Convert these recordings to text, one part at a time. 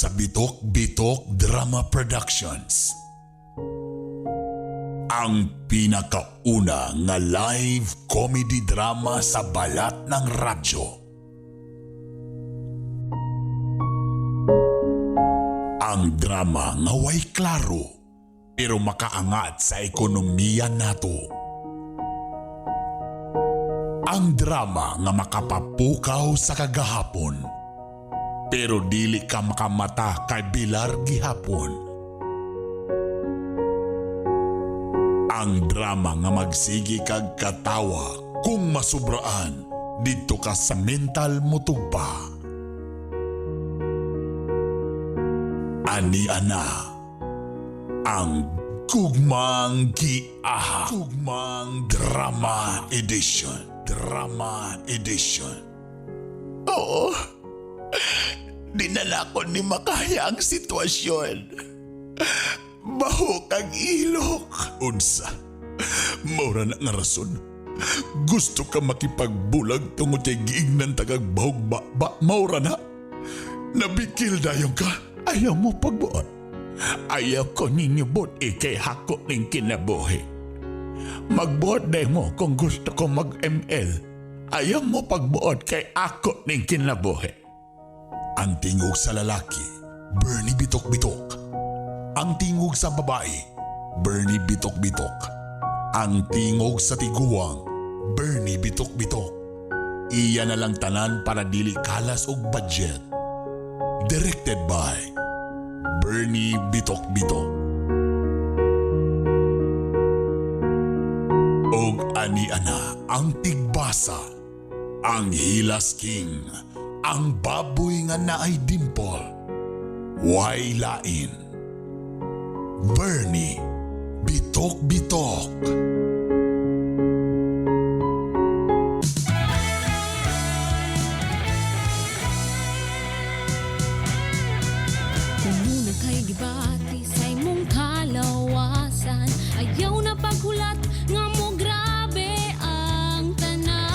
Sa Bitok Bitok Drama Productions. Ang pinakauna nga live comedy drama sa balat ng radyo. Ang drama nga way klaro pero makaangat sa ekonomiya nato. Ang drama nga makapapukaw sa kagahapon pero dili ka makamata kay Bilar gihapon. Ang drama nga magsigi kag katawa kung masubraan didto ka sa mental mutugpa. Ani ana ang Gugmang Giaha. Gugmang Drama Edition. Drama Edition. Oo. Dinala ko ni makaya ang sitwasyon. Bahok ang ilok. Unsa? Maura na nga rason. Gusto ka makipagbulag tungod kay giignan tagag bahog ba, ba maura na. Nabikil dayon ka. Ayaw mo pagbuot. Ayaw ko ninyo buot ikay hako ning kinabuhi. Magbuot day mo kung gusto ko mag-ML. Ayaw mo pagbuot kay ako ning kinabuhi. Ang tingog sa lalaki, Bernie Bitok Bitok. Ang tingog sa babae, Bernie Bitok Bitok. Ang tingog sa tiguang, Bernie Bitok Bitok. Iya na lang tanan para dili kalas og budget. Directed by Bernie Bitok Bitok. Og ani ana ang tigbasa, ang Hilas King, ang baboy nga naay dimple, way lain. Bernie Bitok Bitok. Kung kay gibati sa imong kalawasan, ayaw na paghulat nga mo grabe ang tanan.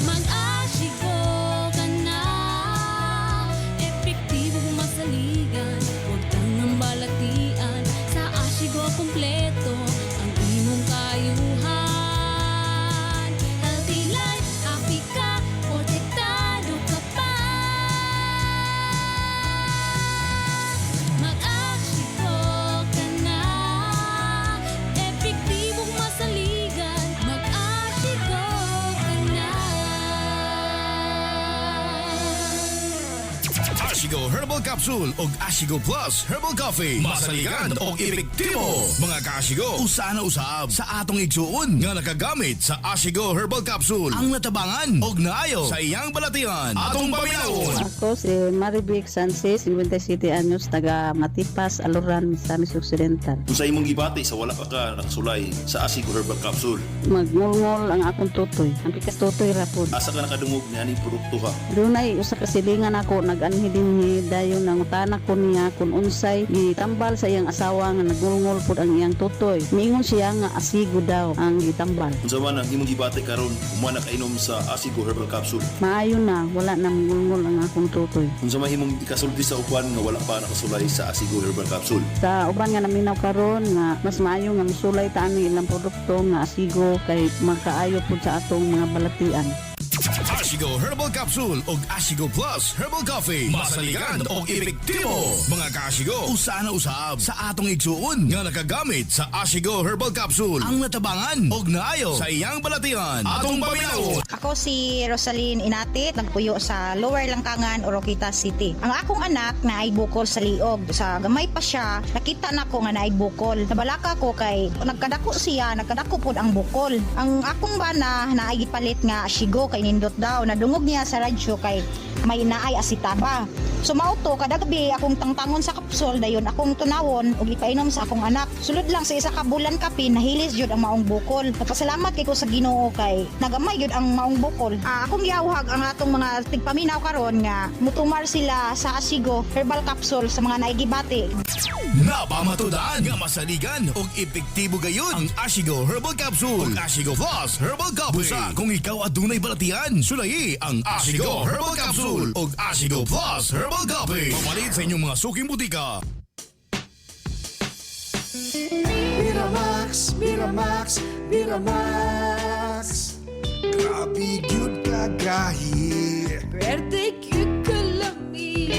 Mag-asiko ka na, epektibo masaligan, huwag tangang balatian. Sa Ashigo kompleto ang imong kayuhan. Healthy life, happy ka, protektado ka pa. Mag-asiko ka na, epektibong masaligan. Mag-asiko ka na. Ashigo Herbal Capsule og Ashigo Plus Herbal Coffee. Masaligan og epektibo. Mga kaashigo, usa na usab sa atong igsuon nga nakagamit sa Ashigo Herbal Capsule ang natabangan og naayo sa iyang balatian. Atong paminawon. Ako si Marivic Sanchez, 57 anyos, taga Matipas, Aluran, Misamis Occidental. Kung sa imong gibati sa wala pa ka nakasulay sa Asigo Herbal Capsule, Magngulngol ang akong tutoy. Ang pikas tutoy rapod. Asa ka nakadungog niya ni produkto ha? Dunay usa ka silingan ako nag-anhi dinhi, dayon nangutana ko niya kung unsay gitambal sa iyang asawa nga nagngulngol pud ang iyang tutoy. Miingon siya nga asigo daw ang gitambal. Unsa man ang imong gibati karon human nakainom sa Asigo Herbal Capsule? Maayo na, wala na mangulngol ang akong tutoy. Unsa man imong ikasulti sa uban nga wala pa nakasulay sa Asigo Herbal Capsule? Sa uban nga naminaw karon nga mas maayo nga mosulay ta ani ilang produkto nga asigo kay makaayo pud sa atong mga balatian. Ashigo Herbal Capsule og Ashigo Plus Herbal Coffee. Masaligan og epektibo. Mga kaashigo, usa na usab sa atong igsuon nga nakagamit sa Ashigo Herbal Capsule ang natabangan og naayo sa iyang balatian. Atong paminawon. Ako si Rosaline Inatit, nagpuyo sa Lower Langkangan, Oroquieta City. Ang akong anak na ay bukol sa liog. Sa gamay pa siya, nakita na ko nga naay bukol. Nabalaka ko kay nagkadako siya, nagkadako pod ang bukol. Ang akong bana na ay gipalit nga ashigo kay nindot daw. Nadungog niya sa radyo kay may naay asitaba. So mao to kada gabi akong tangtangon sa kapsol, dayon akong tunawon ug ipainom sa akong anak. Sulod lang sa isa ka bulan kapin, nahilis jud ang maong bukol. Nagpasalamat kay ko sa Ginoo kay nagamay jud ang maong bukol. Akong giawhag ang atong mga tigpaminaw karon nga mutumar sila sa Asigo Herbal Capsule sa mga naigibati. Napamatudan nga masaligan og epektibo gayon ang Ashigo Herbal Capsule ug Ashigo Plus Herbal Coffee. Busa kung ikaw adunay balatian, sulay Sulayi ang Asigo Herbal Capsule ug Asigo Plus Herbal Coffee. Papalit sa inyong mga suking butika. Miramax, Miramax, Miramax. Grabe gyud kagahi. Pwerte gyud kalami.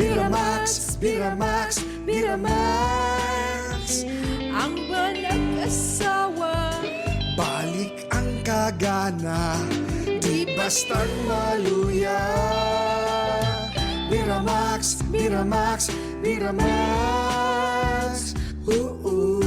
Miramax, Miramax, Miramax. Ang banag-asawa. Balik ang kagana, di bastang maluya. Miramax, Miramax, Miramax. Ooh.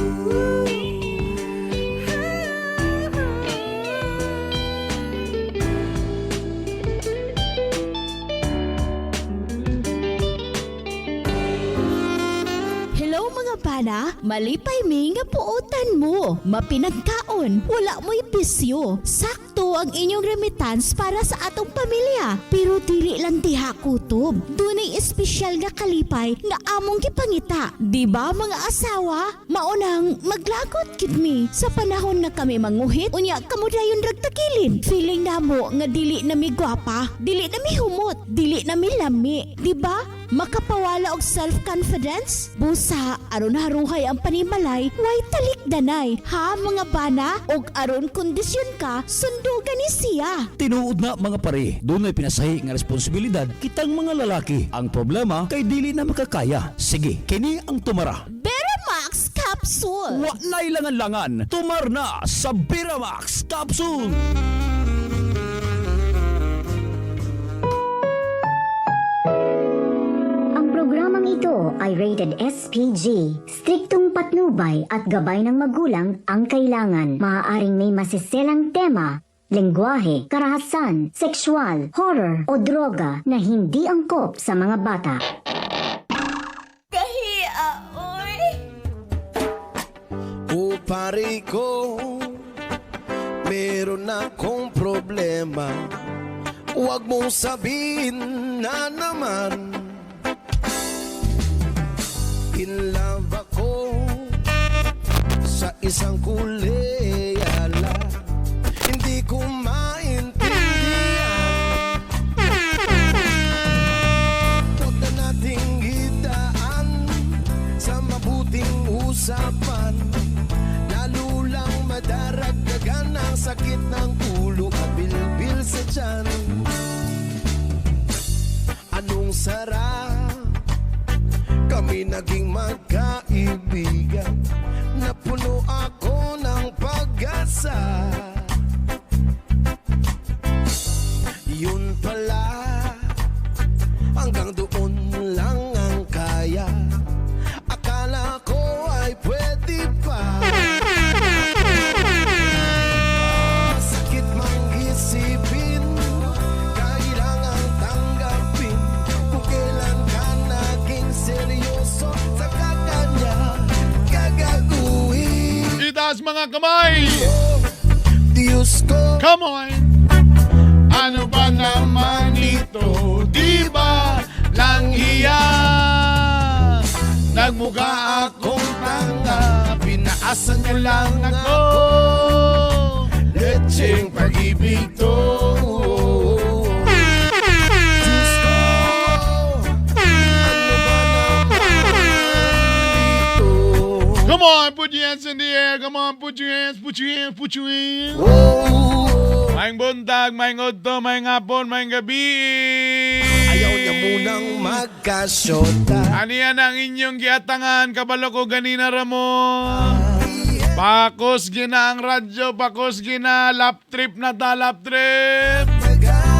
Hello mga bana, malipay mi nga puotan mo. Mapinagkaon, wala mo'y bisyo. Sakto ang inyong remittance para sa atong pamilya. Pero dili lang diha kutob. Dunay espesyal nga kalipay nga among gipangita. Di ba mga asawa? Maunang maglagot gid mi sa panahon nga kami manguhit, unya kamo dayon rag tagilid. Feeling namo nga dili na mi gwapa, dili na mi humot, dili na mi lami. Di ba? Makapawala og self-confidence? Busa, aron haruhay ang panimalay, way talikdanay. Ha mga bana? Og aron kondisyon ka, sundugan ni siya. Tinuod na mga pare, dunay pinasahi nga responsibilidad kitang mga lalaki. Ang problema kay dili na makakaya. Sige, kini ang tumara. Beramax Capsule! Wa na'y langan-langan, tumar na sa Beramax Capsule! Ang programang ito ay rated SPG. Striktong patnubay at gabay ng magulang ang kailangan. Maaaring may masiselang tema, lengguwahe, karahasan, sexual, horror o droga na hindi angkop sa mga bata. Kahia, oy. O pare ko, meron akong problema. Huwag mong sabihin na naman. In love ako sa isang kuleyala. Hindi ko maintindihan. Huwag na nating idaan sa mabuting usapan. Lalo lang madaragdagan ang sakit ng ulo at bilbil sa tiyan. Anong sarap, kami naging magkaibigan. Napuno ako ng pag-asa. Yun pala, hanggang doon lang ang kaya. Akala ko ay pwede pa. Masakit mang isipin, kailangang tanggapin. Kung kailan ka naging seryoso, saka kanya gagaguhin. Itaas mga kamay! Diyos ko. Come on! Ano ba naman ito? Di ba lang hiya? Nagmukha akong tanga, pinaasa niyo lang ako. Lecheng pag-ibig to. Diyos ko, ano ba naman ito? Come on, put your hands in the air. Come on, put your hands, put your hands, put your hands. Oh. Maayong buntag, maayong udto, maayong hapon, maayong gabi. Ayaw niya munang magkasyota. Aniya na ang inyong giatangan, kabalo ko ganina ramo. Pakos gina ang radyo, pakos gina, lap trip na ta, lap trip.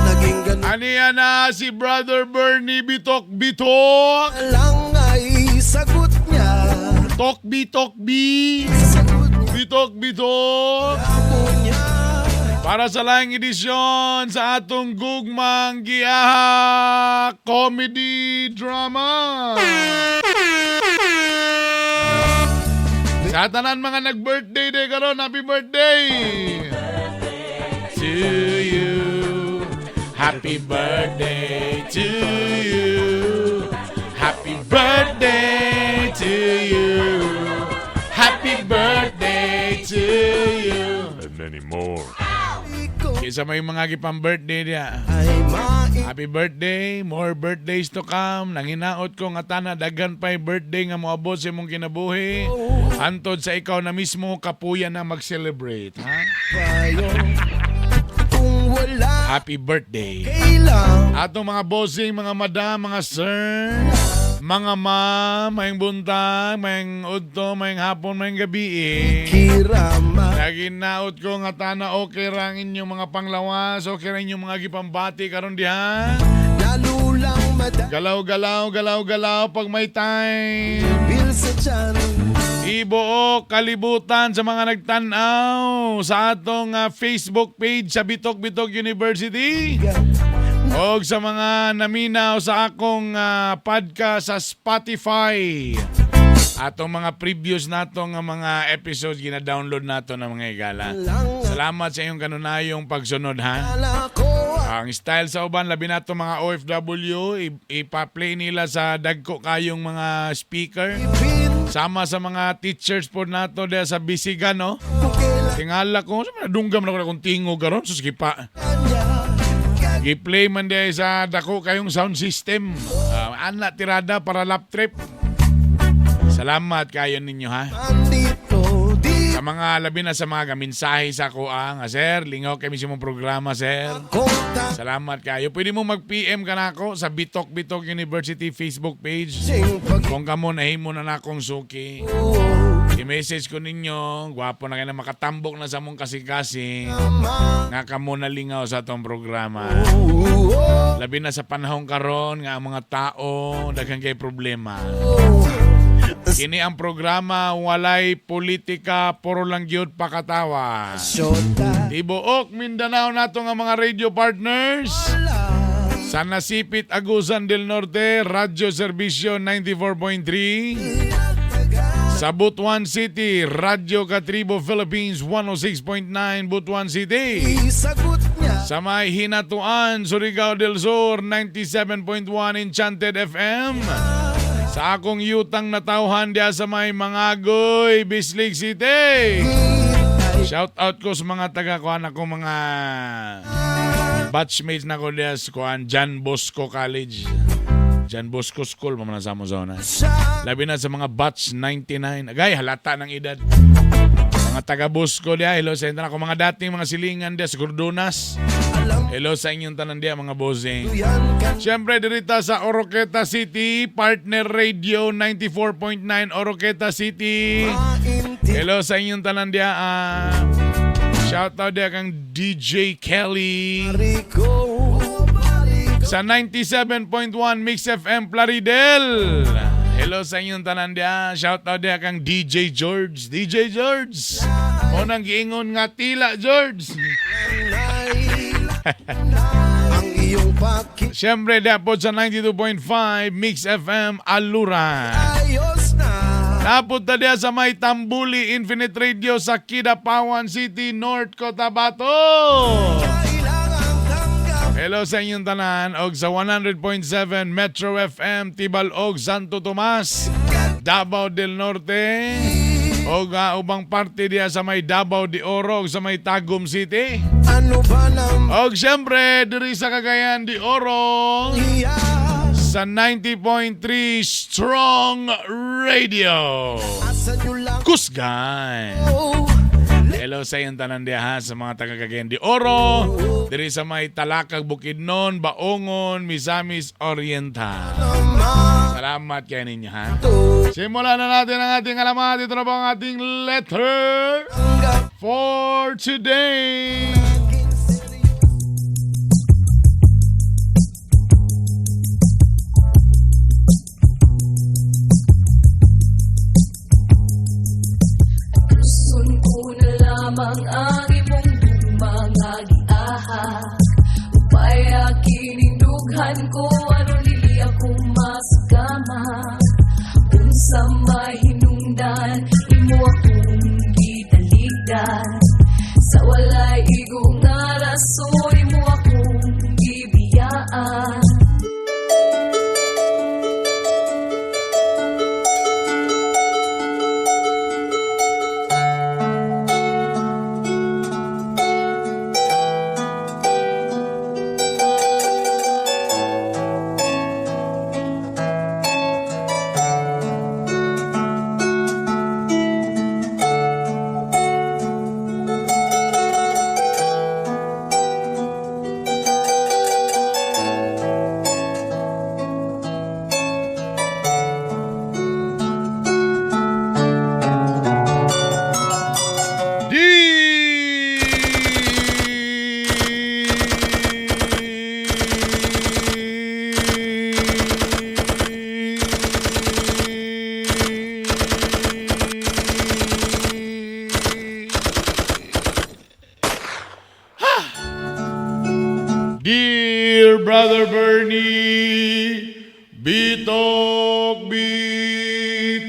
Naging ganun Aniya na si Brother Bernie Bitok Bitok. lang ay sagot niya. Tok Bitok Bi. Sagot niya. Bitok Bitok. Amo niya. Para sa laing edisyon sa atong Gugmang Giaha Comedy Drama. Sa tanan mga nag-birthday day karon, happy birthday! To you. Happy birthday to you. Happy birthday to you. Happy birthday to you. And many more. Iko. Kisa may mga gipang birthday diya. Happy birthday, more birthdays to come. Nanginaot ko nga tana daghan pa'y birthday nga moabot sa imong kinabuhi. Hantod sa ikaw na mismo kapuya na mag-celebrate, ha? Kung wala Happy birthday. kailang Atong mga bossing, mga madam, mga sir, mga ma'am, mayong buntag, mayong udto, mayong hapon, mayong gabi eh. Kirama. Naginaot ko nga tana okay ra ang inyong mga panglawas, okay ra inyong mga gipambati karon diha. Lalo lang mada Galaw, galaw, galaw, galaw pag may time. Bil sa tiyan. Ibuok kalibutan sa mga nagtan-aw sa atong Facebook page sa Bitok Bitok University. Og sa mga naminaw sa akong podcast sa Spotify. Atong mga previous nato nga mga episodes gina-download nato ng mga higala. Salamat sa iyong kanunayong pagsunod, ha. Ang style sa uban labi nato mga OFW ipa-play nila sa dagko kayong mga speaker. Sama sa mga teachers po nato diya sa Bisigan, no? Tingala ko, sa mga dunggam na ko na kung tingog karon sus gipa. Gi-play man diya sa dako kayong sound system. Ana tirada para lap trip. Salamat kayo ninyo, ha. Andito di Sa mga labi na sa mga mensahe sa ako nga sir, lingaw kami sa mong programa, sir. Salamat kayo. Pwede mo mag-PM ka na ako sa Bitok Bitok University Facebook page. Kung kamo nahimo na na akong suki. I-message ko ninyo, gwapo na kayo na makatambok na sa mong kasing-kasing. Nga kamo nalingaw sa atong programa. Labi na sa panahon karon nga ang mga tao daghan kay problema. Kini ang programa walay politika, puro lang gyud pakatawa. Tibuok Mindanao nato nga mga radio partners. Sa Nasipit, Agusan del Norte, Radyo Serbisyo 94.3. Sa Butuan City, Radyo Katribo Philippines 106.9 Butuan City. Isagot niya. Sa may Hinatuan, Surigao del Sur, 97.1 Enchanted FM. Sa akong yutang natawhan diya sa may Mangagoy, Bislig City. Shout out ko sa mga taga kuan ako, mga batchmates na ko diya sa kuan John Bosco College. John Bosco School, mamana sa mo zona. Labi na sa mga batch 99. Agay, halata ng edad. Mga taga Bosco diya, hello sa inyo. Ako mga dating mga silingan diya sa Gordonas. Hello sa inyong tanan diya, mga bossing. Siyempre, dirita sa Oroqueta City, Partner Radio 94.9 Oroqueta City. Hello sa inyong tanan diya. Shout out diya kang DJ Kelly. Sa 97.1 Mix FM Plaridel. Hello sa inyong tanan diya. Shout out diya kang DJ George. DJ George. Mo nang giingon nga tila George. Ang iyong paki Siyempre, diya po sa 92.5 Mix FM Alura. Ayos na. Napunta diya sa may Tambuli Infinite Radio sa Kidapawan City, North Cotabato. Hello sa inyong tanan og sa 100.7 Metro FM Tibalog, Santo Tomas, Davao del Norte. Og ubang parte diya sa may Davao de Oro og sa may Tagum City. Ano ba naman Og siyempre diri sa Cagayan de Oro sa 90.3 Strong Radio. Asan nyo lang Kusgan. Hello sa iyong tanan diha ha, sa mga taga Cagayan de Oro, diri sa may Talakag Bukidnon, Baongon, Misamis Oriental. Salamat kay ninyo ha. Simulan na natin ang ating alamat. Ito na po ang ating letter for today. Gusto ko na lamang ang imong mga giahak. Upaya kining dughan ko aron dili ako masugama. Unsa may hinungdan imo akong gitaligdan. Sa walay igo nga rason imo akong gibiyaan. Brother Bernie Bitok Bitok.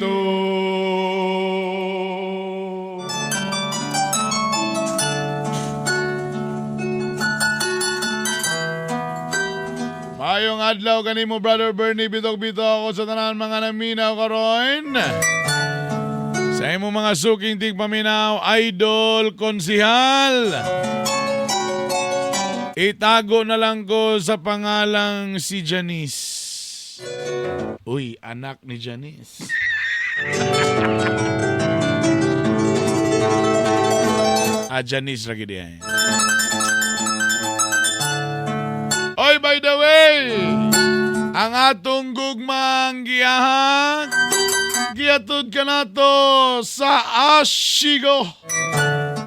Mayong adlaw kanimo, Brother Bernie Bitok Bitok, ako sa tanan mga naminaw karon. Sa imong mga suking tigpaminaw, Idol Konsihal. Itago na lang ko sa pangalang si Janice. Uy, anak ni Janice. Ah, Janice lagi diay. Oy, by the way, ang atong gugmang giyahak, giatod ka nato sa Ashigo.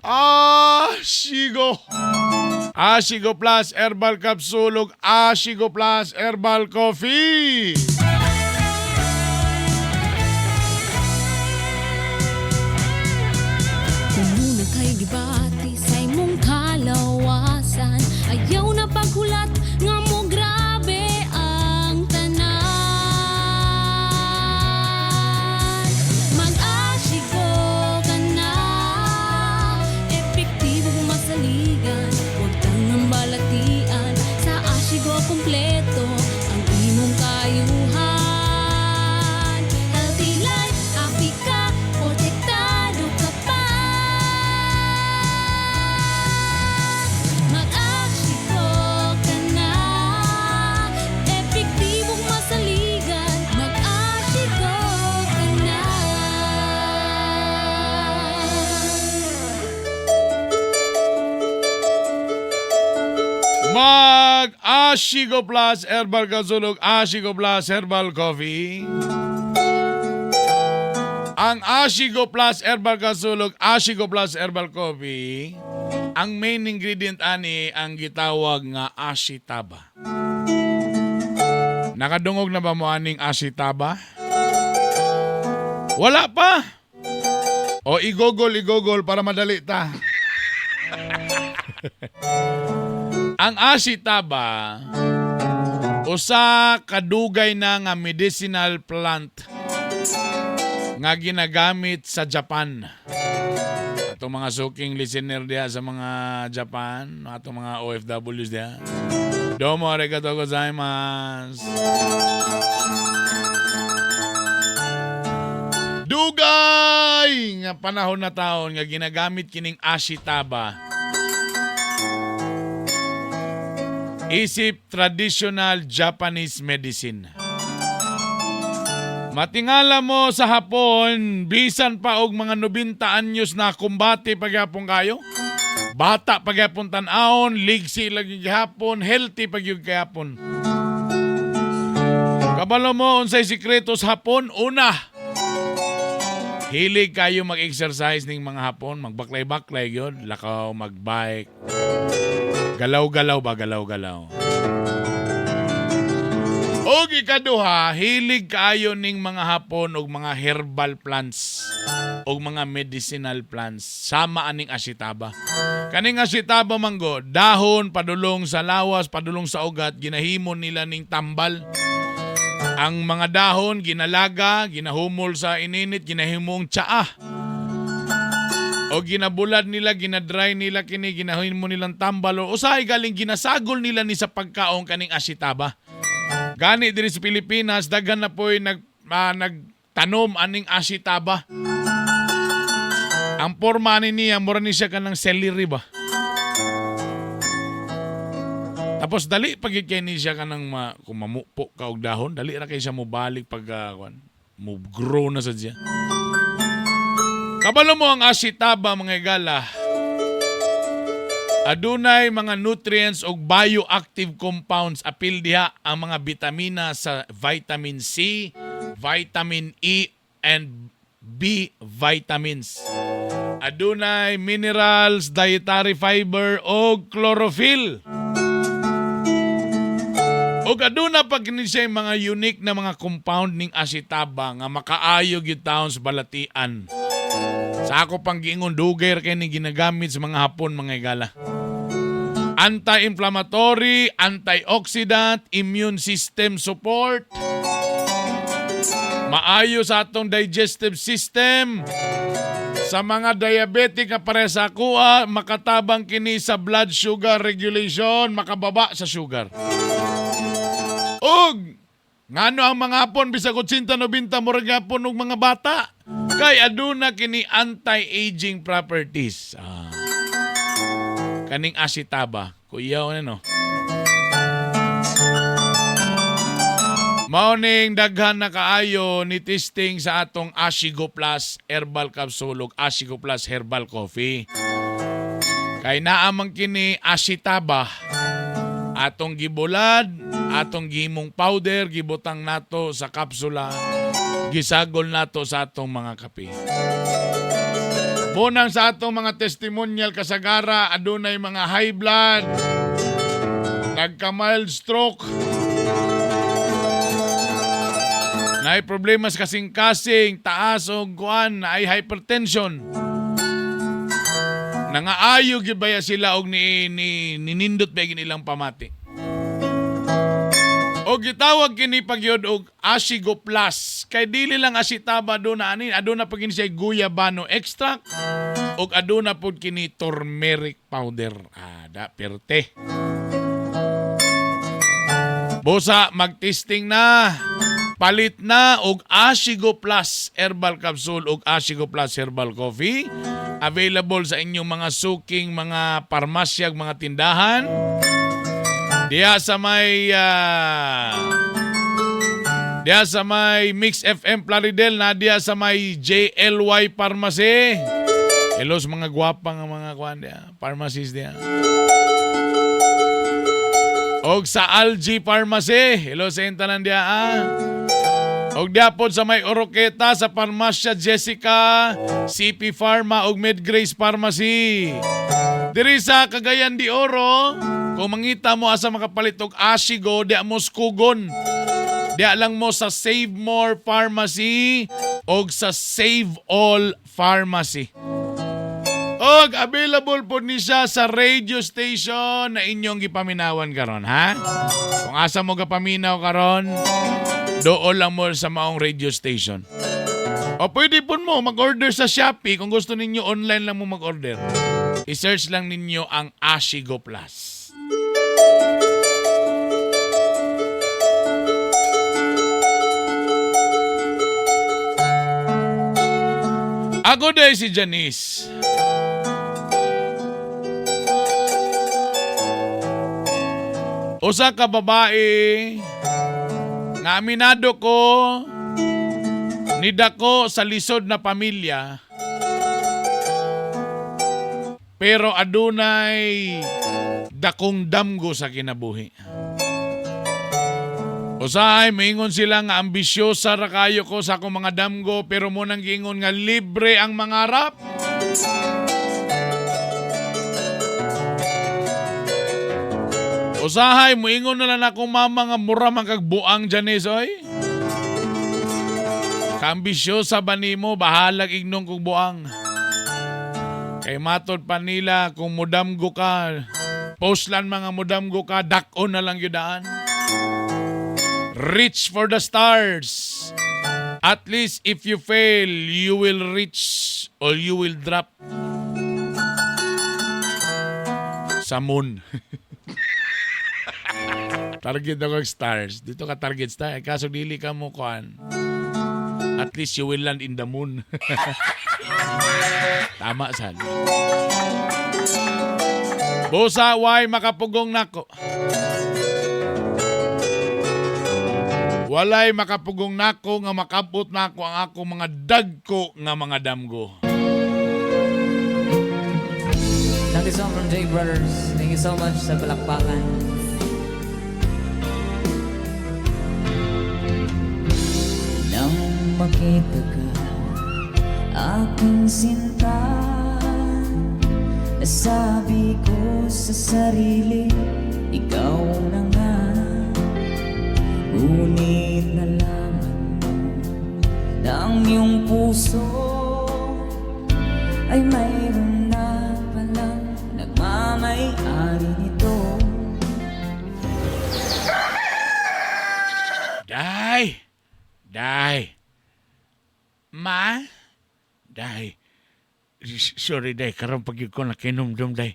Ashigo. Ashigo Plus Herbal Capsule ug Ashigo Plus Herbal Coffee. Muna kay gibati sa imong kalawasan. Ayaw na paghulat nga mo grabe ang tanan. Mag-asigo ka na, epektibo masaligan. Huwag kang balatian, sa Asigo kompleto ang imong kayuhan. Healthy life, happy ka, protektado ka pa. Mag-asigo ka na, epektibong masaligan. Mag-asigo ka na. Mag Ashigo Plus Herbal Capsule ug Ashigo Plus Herbal Coffee. Ang Ashigo Plus Herbal Capsule ug Ashigo Plus Herbal Coffee, ang main ingredient ani ang gitawag nga ashitaba. Nakadungog na ba mo aning ashitaba? Wala pa. O i-google, i-google para madali ta. Ang ashitaba usa kadugay na nga medicinal plant nga ginagamit sa Japan. Atong mga suking listener diha sa mga Japan, atong mga OFWs diha. Domo arigato gozaimasu. Dugay nga panahon na taon nga ginagamit kining ashitaba isip traditional Japanese medicine. Matingala mo sa Hapon, bisan pa og mga 90 anyos na kumbate pagyapon kayo. Bata pagyapon tan-awon, ligsi lagi gihapon, healthy pagyud gihapon. Kabalo mo unsay sikreto sa Hapon? Una, hilig kayo mag-exercise ning mga Hapon, magbaklay-baklay gyud, lakaw, magbike. Galaw-galaw ba, galaw-galaw. Og ikaduha, hilig kaayo ning mga Hapon og mga herbal plants og mga medicinal plants sama aning ashitaba. Kaning ashitaba manggo, dahon padulong sa lawas, padulong sa ugat, ginahimo nila ning tambal. Ang mga dahon ginalaga, ginahumol sa ininit, ginahimong tsaa. O ginabulad nila, ginadry nila kini, ginahimo nilang tambal o usahay galing ginasagol nila ni sa pagkaon kaning ashitaba. Gani diri sa Pilipinas, daghan na po'y nagtanom aning ashitaba. Ang porma ni niya, mura ni siya kanang celery ba? Tapos dali pag kay ni siya kanang kung mamupo ka og dahon, dali ra kay siya mobalik pag kuan, mo grow na sad siya. Kabalo mo ang ashitaba mga igala. Adunay mga nutrients og bioactive compounds apil diha ang mga bitamina sa vitamin C, vitamin E, and B vitamins. Adunay minerals, dietary fiber og chlorophyll. Og aduna pa kini siya mga unique na mga compound ning ashitaba nga makaayo gyud taon sa balatian. Sa ako pang giingon, dugay ra kay ni ginagamit sa mga Hapon mga igala. Anti-inflammatory, antioxidant, immune system support. Maayo sa atong digestive system. Sa mga diabetic nga pare sa akoa, makatabang kini sa blood sugar regulation, makababa sa sugar. Ug ngano ang mga hapon bisag 80, 90, murag hapon og mga bata? Kay aduna kini anti-aging properties. Ah. Kaning ashitaba, kuyaw na, no. Mao ning daghan na kaayo ni testing sa atong Ashigo Plus Herbal Capsule ug Ashigo Plus Herbal Coffee. Kay naa man kini ashitaba, atong gibulad, atong gimong powder, gibutang nato sa kapsula, gisagol nato sa atong mga kape. Bunang sa atong mga testimonial kasagara, adunay mga high blood, nagka-mild stroke, naay problema sa kasing-kasing, taas o kuan, naay hypertension. Nangaayo gyud baya sila og ni ninindot ba ilang pamati. O gitawag kini pagyud og Ashigo Plus. Kay dili lang ashitaba do na ani, aduna pa kini siya guyabano extract ug aduna pud kini turmeric powder. Ah, da perte. Busa magtesting na. Palit na og Ashigo Plus Herbal Capsule ug Ashigo Plus Herbal Coffee. Available sa inyong mga suking mga parmasya, mga tindahan. Diya sa may Mix FM Plaridel na diya sa may JLY Pharmacy. Hello sa mga gwapa nga mga kuan diya, pharmacies diya. Og sa Algi Pharmacy. Hello sa intanan diya ah. Og diya pod sa may Oroqueta sa Parmasya Jessica, CP Pharma og Medgrace Pharmacy. Diri sa Cagayan de Oro, kung mangita mo asa makapalit og Ashigo, diya mo skugon. Diya lang mo sa Save More Pharmacy og sa Save All Pharmacy. Og available po ni siya sa radio station na inyong gipaminawan karon, ha? Kung asa mo gapaminaw karon, doon lang mo sa maong radio station. O pwede po mo mag-order sa Shopee kung gusto ninyo, online lang mo mag-order. I-search lang ninyo ang Ashigo Plus. Ako dahil si Janice. Usa ka babae nga aminado ko nidako sa lisod na pamilya, pero adunay dakong damgo sa kinabuhi. Usahay, maingon sila nga ambisyosa ra kayo ko sa akong mga damgo, pero mo nang giingon nga libre ang mangarap. Usahay, muingon na lang akong mama nga mura man kag buang, Janice, oy. Kaambisyosa ba nimo, bahalag ignong kog buang. Kay matod pa nila, kung mudamgo ka, postlan mga mudamgo ka, dak-on na lang yudaan. Reach for the stars. At least if you fail, you will reach or you will drop sa moon. Target ako ang stars. Dito ka target star. Kaso dili ka mo kuan. At least you will land in the moon. Tama sad. Busa, why makapugong nako? Walay makapugong nako nga makabot nako ang ako mga dagko nga mga damgo. Thank you so much from J Brothers. Thank you so much sa palakpakan. Nang makita ka, aking sinta, nasabi ko sa sarili, ikaw na nga. Ngunit nalaman mo na ang iyong puso ay mayroon na palang nagmamay-ari nito. Day. Ma? Day. Sorry, day. Karon pag ko nakinumdum, day.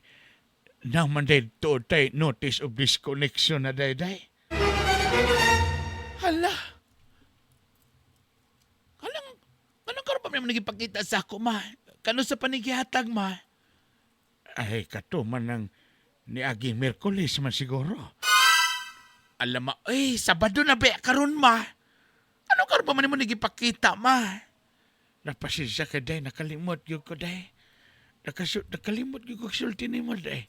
Naman, day, tuod, day. Notice of disconnection na, day, day. Hala. Kanang, kanang karon pa man nagipakita sa ako, ma? Kano sa panigihatag, ma? Ay, kato man ang niaging Miyerkules man siguro. Alam ma, ay, Sabado na ba karon ma? Ano karon pa man mo nagipakita, ma? Napasensya ka, day. Nakalimot gyud ko, day. Nakalimot gyud ko sulti nimo, day.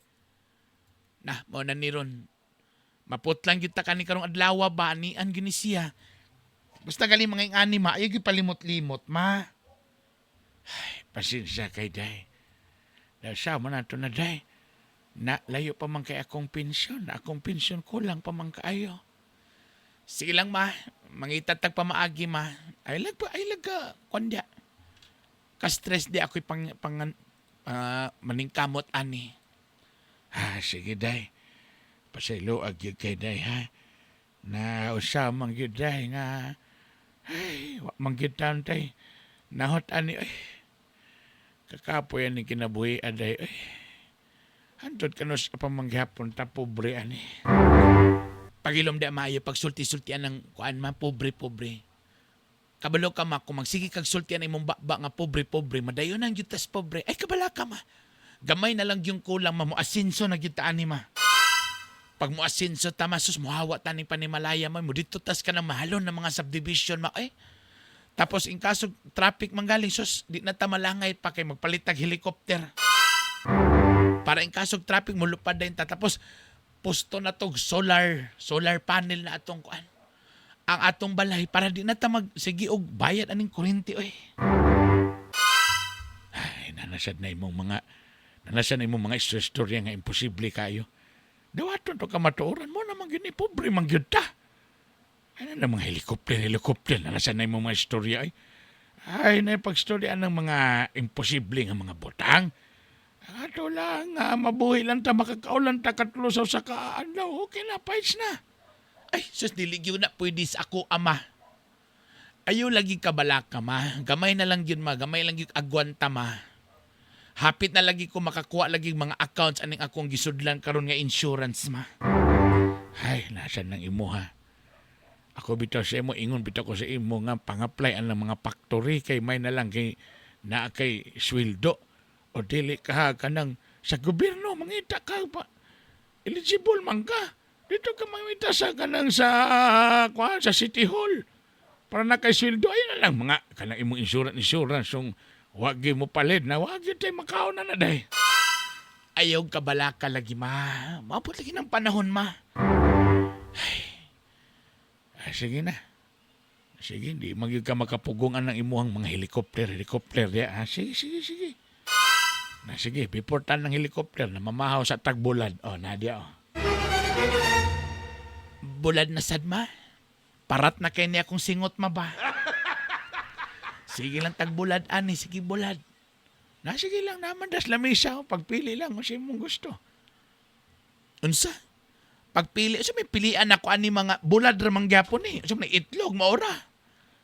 Na, mao na ni ron. Maputlan gyud ta kani karong adlaw ba ni an gyud ni siya. Basta gali mga ingani ma, ayaw gyud palimot-limot, ma. Ay, pasensya kay day. Nasa man nato na day. Na layo pa man kay akong pensyon. Akong pensyon kulang pa man kaayo. Sige lang ma, mangitatag pa maagi ma. Ay lag pa, ay lag ka, kwandya. Ka-stress di ako'y pang, pang maningkamot ani. Ah, sige day. Pasaylo ag gyud kay day ha. Na usa man gyud day nga ay, wa man gyud taon tay. Nahot ani ay. Kakapoy ani kinabuhi aday ay. Hantod kano sa pamanghapon ta pobre ani. Pagilom di maayo pagsulti-sultian ng kuan ma pobre-pobre. Kabalo ka ma kung magsige kag sultian imong baba nga pobre-pobre, madayon ang gyud tas pobre. Ay kabala ka ma. Gamay na lang yung kulang ma, mo asinso na gyud ta ani ma. Pag mo asinso ta ma, sus mohawa ta ning panimalaya ma, mo dito tas ka ng mahalon ng mga subdivision ma. Ay, tapos in kaso traffic manggaling sus, di na ta malangay pa kay magpalitag helicopter. Para in kaso traffic mulupad din ta tapos posto na tog solar panel na atong kuan. Ang atong balay para di na ta magsige og bayad aning kuryente oy. Ay, nanasad na imong mga istorya nga imposible kayo. Dawaton to kamatuoran mo naman gyud ni pobre man gyud ta. Ano na mga helicopter, nanasad na imong mga istorya ay. Ay, na pagstorya ng mga imposible nga mga butang. Ato lang, mabuhi lang ta, makakaulan ta, katlo sa usa ka adlaw, okay na, pais na. Ay, sus, dili gyud na pwede sa ako, ama. Ayaw lagi kabalaka, ma. Gamay na lang yun, ma. Gamay lang yun agwanta, ma. Hapit na lagi ko makakuha lagi mga accounts aning akong gisudlan karon nga insurance, ma. Ay, nasan nang imo, ha? Ako bitaw sa imo, ingon bitaw ko sa imo nga pang-apply ang mga factory kay may na lang kay naa kay sweldo. O dili ka ha, kanang sa gobyerno mangita ka pa. Eligible man ka. Dito ka mangita sa kanang sa kuan sa City Hall. Para na kay sweldo ay na lang mga kanang imong insurance yung wag gyud mo palid na wag gyud tay makaon na na day. Ayaw kabalaka lagi ma. Maabot lagi ng panahon ma. Ay, sige na. Sige, di magyud ka makapugong ang imuhang mga helicopter diya. Ah, sige. Na sige, before tan ng helicopter na mamahaw sa tagbulad. Oh, na diya oh. Bulad na sad ma. Parat na kay niya akong singot ma ba. Sige lang tagbulad ani, sige bulad. Na sige lang naman das lamisa, oh. Pagpili lang kung sa imong gusto. Unsa? Pagpili, so may pilian ako ani mga bulad ra man gyapon ni. So may itlog maora.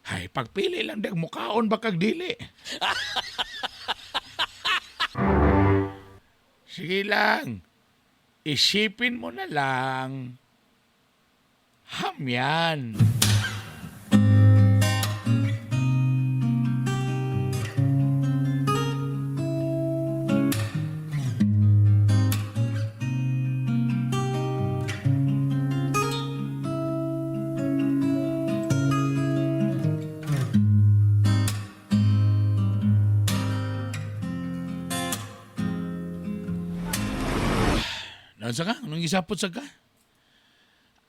Hay, pagpili lang dag mukaon ba kag dili. Sige lang. Isipin mo na lang. Ham yan. Naunsa ka? Anong gisapot sa ka?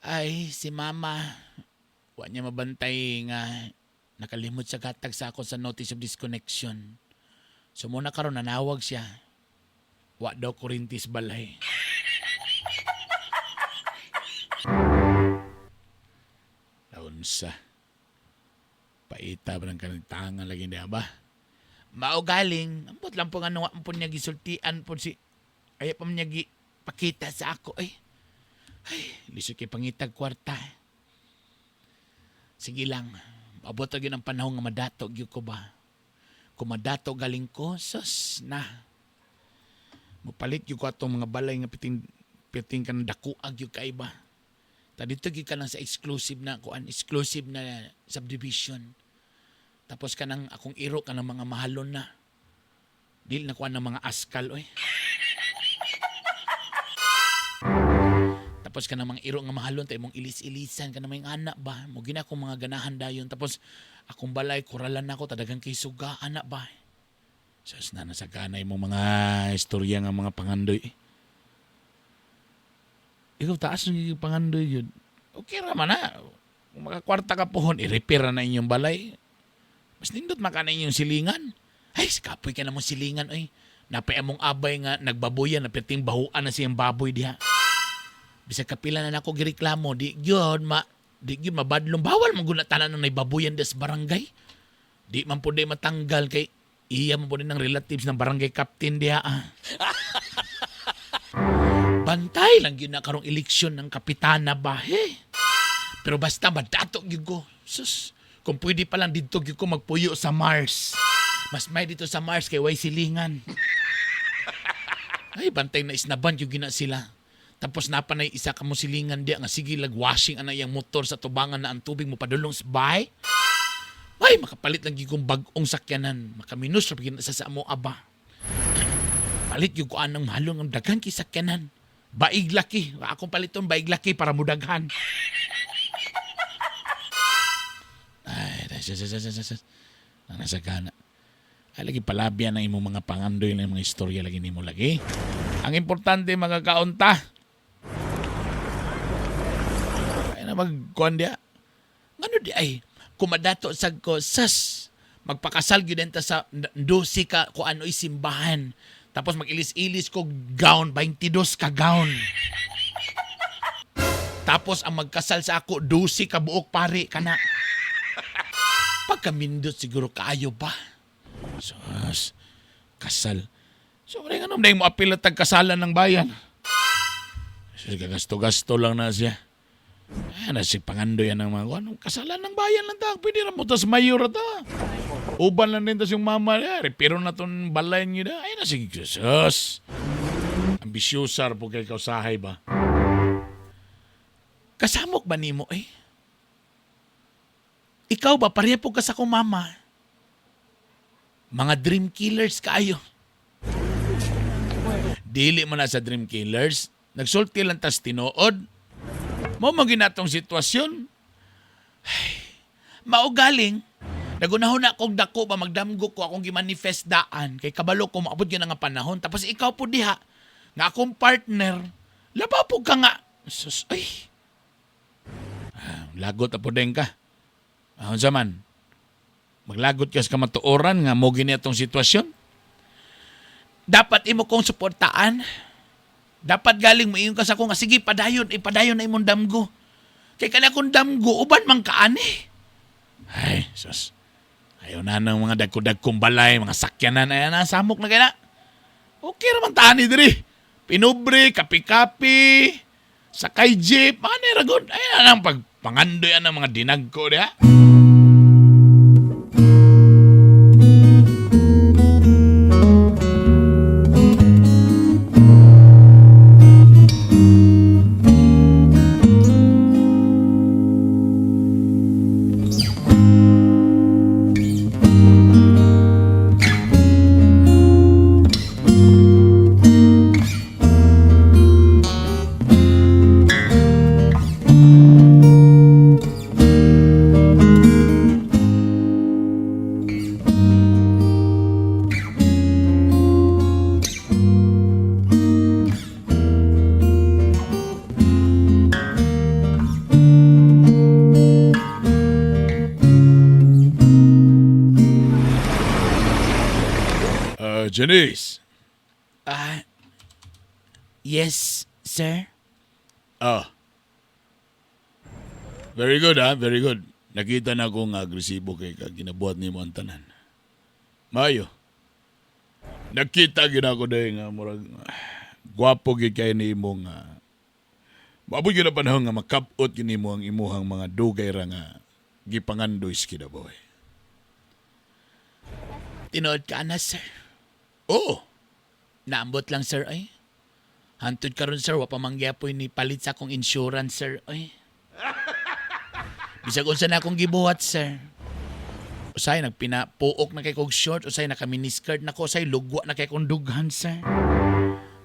Ay, si mama. Wa niya mabantay nga nakalimot sa gatag sa ako sa notice of disconnection. So muna karon nanawag siya. Wa daw kurintis balay. Naunsa. Paita ba ng kanang tangan lagi niya ba? Mao galing. Ambot lang po nga nung po niya gisultian po si... Ay pa niya gi pakita sa ako. Ay, ay, lisod kay pangitag kwarta. Sige lang. Abot gyud ang panahon nga madato gyud ko ba. Kung madato galing ko, sus na. Mopalit gyud ko atong mga balay nga piting piting kanang dakuag gyud kay ba. Ta dito gyud ka lang sa exclusive na kuan, exclusive na subdivision. Tapos kanang akong iro kanang mga mahalon na. Dili na kuan ng mga askal oy. Tapos kanang mga iro nga mahalon ta imong ilis-ilisan kanang mga anak ba. Mo gina akong mga ganahan dayon. Tapos akong balay kuralan nako tadagang kay suga anak ba. Sus na nasa ganay mo mga istorya nga mga pangandoy. Ikaw taas ng pangandoy yun. Okay ra man na. Kung makakwarta ka pohon, i-repair na inyong balay. Mas nindot maka na inyong silingan. Ay, kapoy ka na mong silingan, oy. Napay among abay nga nagbaboyan, napirting bahuan na siyang baboy diha. Bisag kapila na nako gireklamo, di gyud ma di gyud mabadlong bawal man gud na tanan ng baboyan des barangay. Di man po di matanggal kay iya man po din ng relatives ng barangay captain diha. Ah. Bantay lang gyud na karong eleksyon ng kapitana ba he. Pero basta madato gyud ko. Sus, kung pwede pa lang didto gyud ko magpuyo sa Mars. Mas may dito sa Mars kay way silingan. Ay, bantay na isnaban gyud gina sila. Tapos napa na isa ka mo silingan diya nga sige lag washing ana iyang motor sa tubangan na ang tubig mo padulong sa bahay. Ay, makapalit lang gyud kong bag-ong sakyanan. Makaminus ra gyud sa amo aba. Palit gyud ko anang mahalong ang daghan kay sakyanan. Baig laki. Akong paliton baig laki para mudaghan. Ay, nasa gana. Ay, lagi palabya na imong mga pangandoy na mga istorya lagi nimo lagi. Ang importante mga kaunta. Ay na magkuan diya. Ngano di ay kumadato sad ko sas magpakasal gyud ta sa 12 ka kuan oy simbahan. Tapos mag-ilis-ilis ko gown 22 ka gown. Tapos ang magkasal sa ako 12 ka buok pare kana. Pagkamindot siguro kaayo ba? Sus, kasal. So, pre, ano, mo apil at tagkasalan ng bayan. Sus, gagasto-gasto lang na siya. Ay, nasi pangandoy yan ng mga, ano, kasalan ng bayan lang ta. Pwede ra mo tas mayor ta. Uban lang din tas yung mama niya. Pero na ton balay niyo na. Ay, nasi, sus. Ambisyosa po kay kausahay ba? Kasamok ba nimo eh? Ikaw ba, pareha po ka sa akong mama? Mga dream killers kaayo. Dili man na sa dream killers. Nagsulti lang tas tinuod. Mao man ginatong sitwasyon. Ay, maugaling. Nagunahon na akong dako ba magdamgo ko akong gimanifest daan kay kabalo ko maabot gyud nga panahon. Tapos ikaw po diha nga akong partner, laba po ka nga. Sus, ay. Ah, lagot na po din ka. Ah, unsa man? Maglagot ka sa kamatuoran nga mo gini atong sitwasyon. Dapat imo kong suportaan. Dapat galing mo ingon ka sa akong nga sige padayon, ipadayon na imong damgo. Kay kana akong damgo uban man kaani. Ay, sus. Ayaw na ng mga dagko-dagkong balay, mga sakyanan, ay na, samok na kaya na. Okay raman tani diri. Pinubre, kapi-kapi, sakay jeep, ano ragon. Ay na ang pagpangandoy ang mga dinagko diha. Janice. Ah, yes, sir. Ah. Very good, ha? Very good. Nakita na akong agresibo kay ka ginabuhat nimo ang tanan. Mayo. Nakita gid ako dahil nga murag gwapo gid kay nimo nga. Maabot gyud ang panahon nga makab-ot gyud nimo ang imuhang mga dugay ra nga Gipangandoy si Kinabuhi. Tinuod ka na, sir. Oo. Naambot lang, sir, ay. Hantod karon sir, wa pa mangyapoy ni palit sa akong insurance, sir, ay. Bisag unsa na akong gibuhat, sir. Usay nagpinapuok na kay kog short, usay naka miniskirt na ko, usay lugwa na kay kong dughan, sir.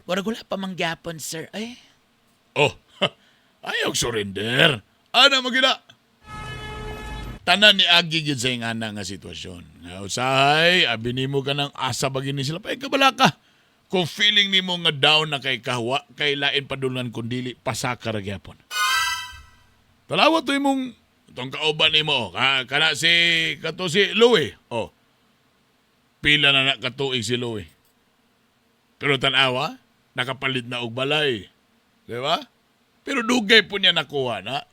Murag wala pa mangyapon, sir, ay. Oh, ayaw surrender. Ana magila. Tanan ni Agi gyud sa ingana nga sitwasyon. Nga usahay, abi nimo ka ng asa bagini sila pa kabala ka. Kung feeling nimo nga down na kay kahwa, kay lain padulngan kun dili pasaka ra gyapon. Talawa to imong tong kauban nimo ka kana si kato si Louie. Oh. Pila na na katuig si Louie. Pero tan-awa, nakapalit na og balay. Di ba? Pero dugay po niya nakuha na.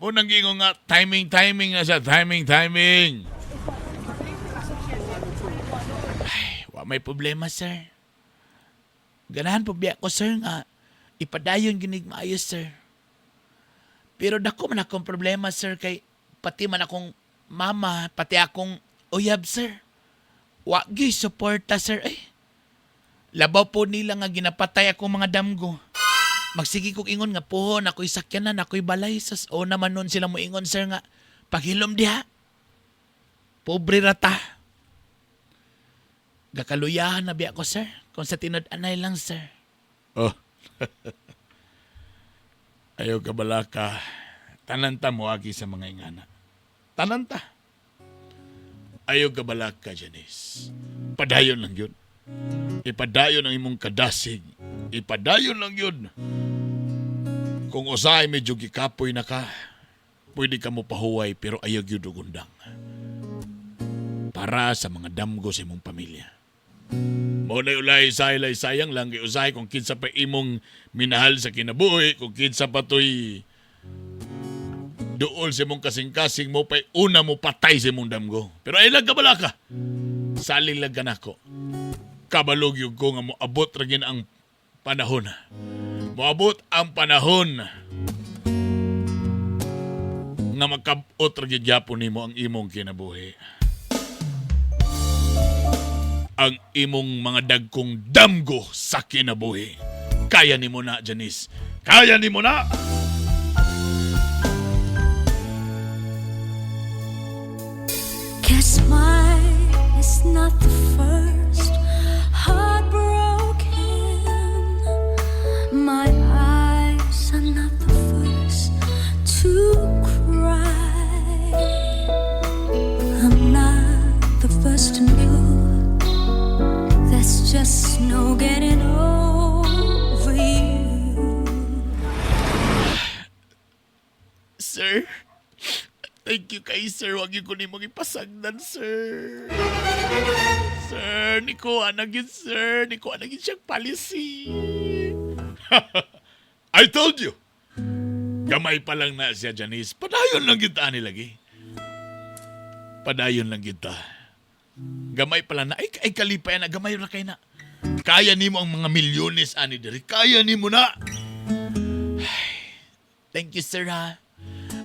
Unang gingo nga, timing, timing na siya. Timing, timing. Ay, wa may problema, sir. Ganahan po biya ko, sir, nga ipadayon ginig maayo, sir. Pero dako man akong problema, sir, kay pati man akong mama, pati akong uyab, sir. Wa gyud suporta, sir. Ay, labaw po nila nga ginapatay akong mga damgo. Magsige kog ingon nga puhon, ako'y sakyanan, ako'y balay. Sas, o naman nun sila mo ingon, sir, nga paghilom diha. Pobre rata. Gakaluyahan na biya ko, sir. Kung sa tinud-anay lang, sir. Oh. Ayaw ka bala ka. Tananta mo agi sa mga ingana. Tananta. Ayaw ka bala ka, Janice. Padayon lang yun. Ipadayon ang imong kadasig. Ipadayon lang yun. Kung usahay medyo gikapoy na ka, pwede ka mo pahuway pero ayaw gyud og undang. Para sa mga damgo sa imong pamilya. Mao na ulay say sayang lang kay usahay kung kinsa pa imong minahal sa kinabuhi, kung kinsa pa to'y duol sa imong kasing-kasing mo pa'y una mo patay sa imong damgo. Pero ay lang kabala ka. Saling lang ka nako. Kabalog yun ko nga moabot ra gyud ang panahon. Moabot ang panahon nga makabot ra gyud gyapon nimo ang imong kinabuhi. Ang imong mga dagkong damgo sa kinabuhi. Kaya nimo na, Janice. Kaya nimo na! Guess mine is not the first heartbroken. My eyes are not the first to cry. I'm not the first to know. There's just no getting over you. Sir, thank you kay sir. Wag yun ko nimong ipasagdan, sir. Sir, nikuha na gyud, sir. Nikuha na gyud siyang policy. I told you! Gamay pa lang na siya, Janice. Padayon lang kita ni lagi. Padayon lang kita. Gamay pa lang na. Ay, ay kalipay na. Gamay ra kay na. Kaya nimo ang mga milyones ani diri. Kaya nimo na. Thank you, sir, ha.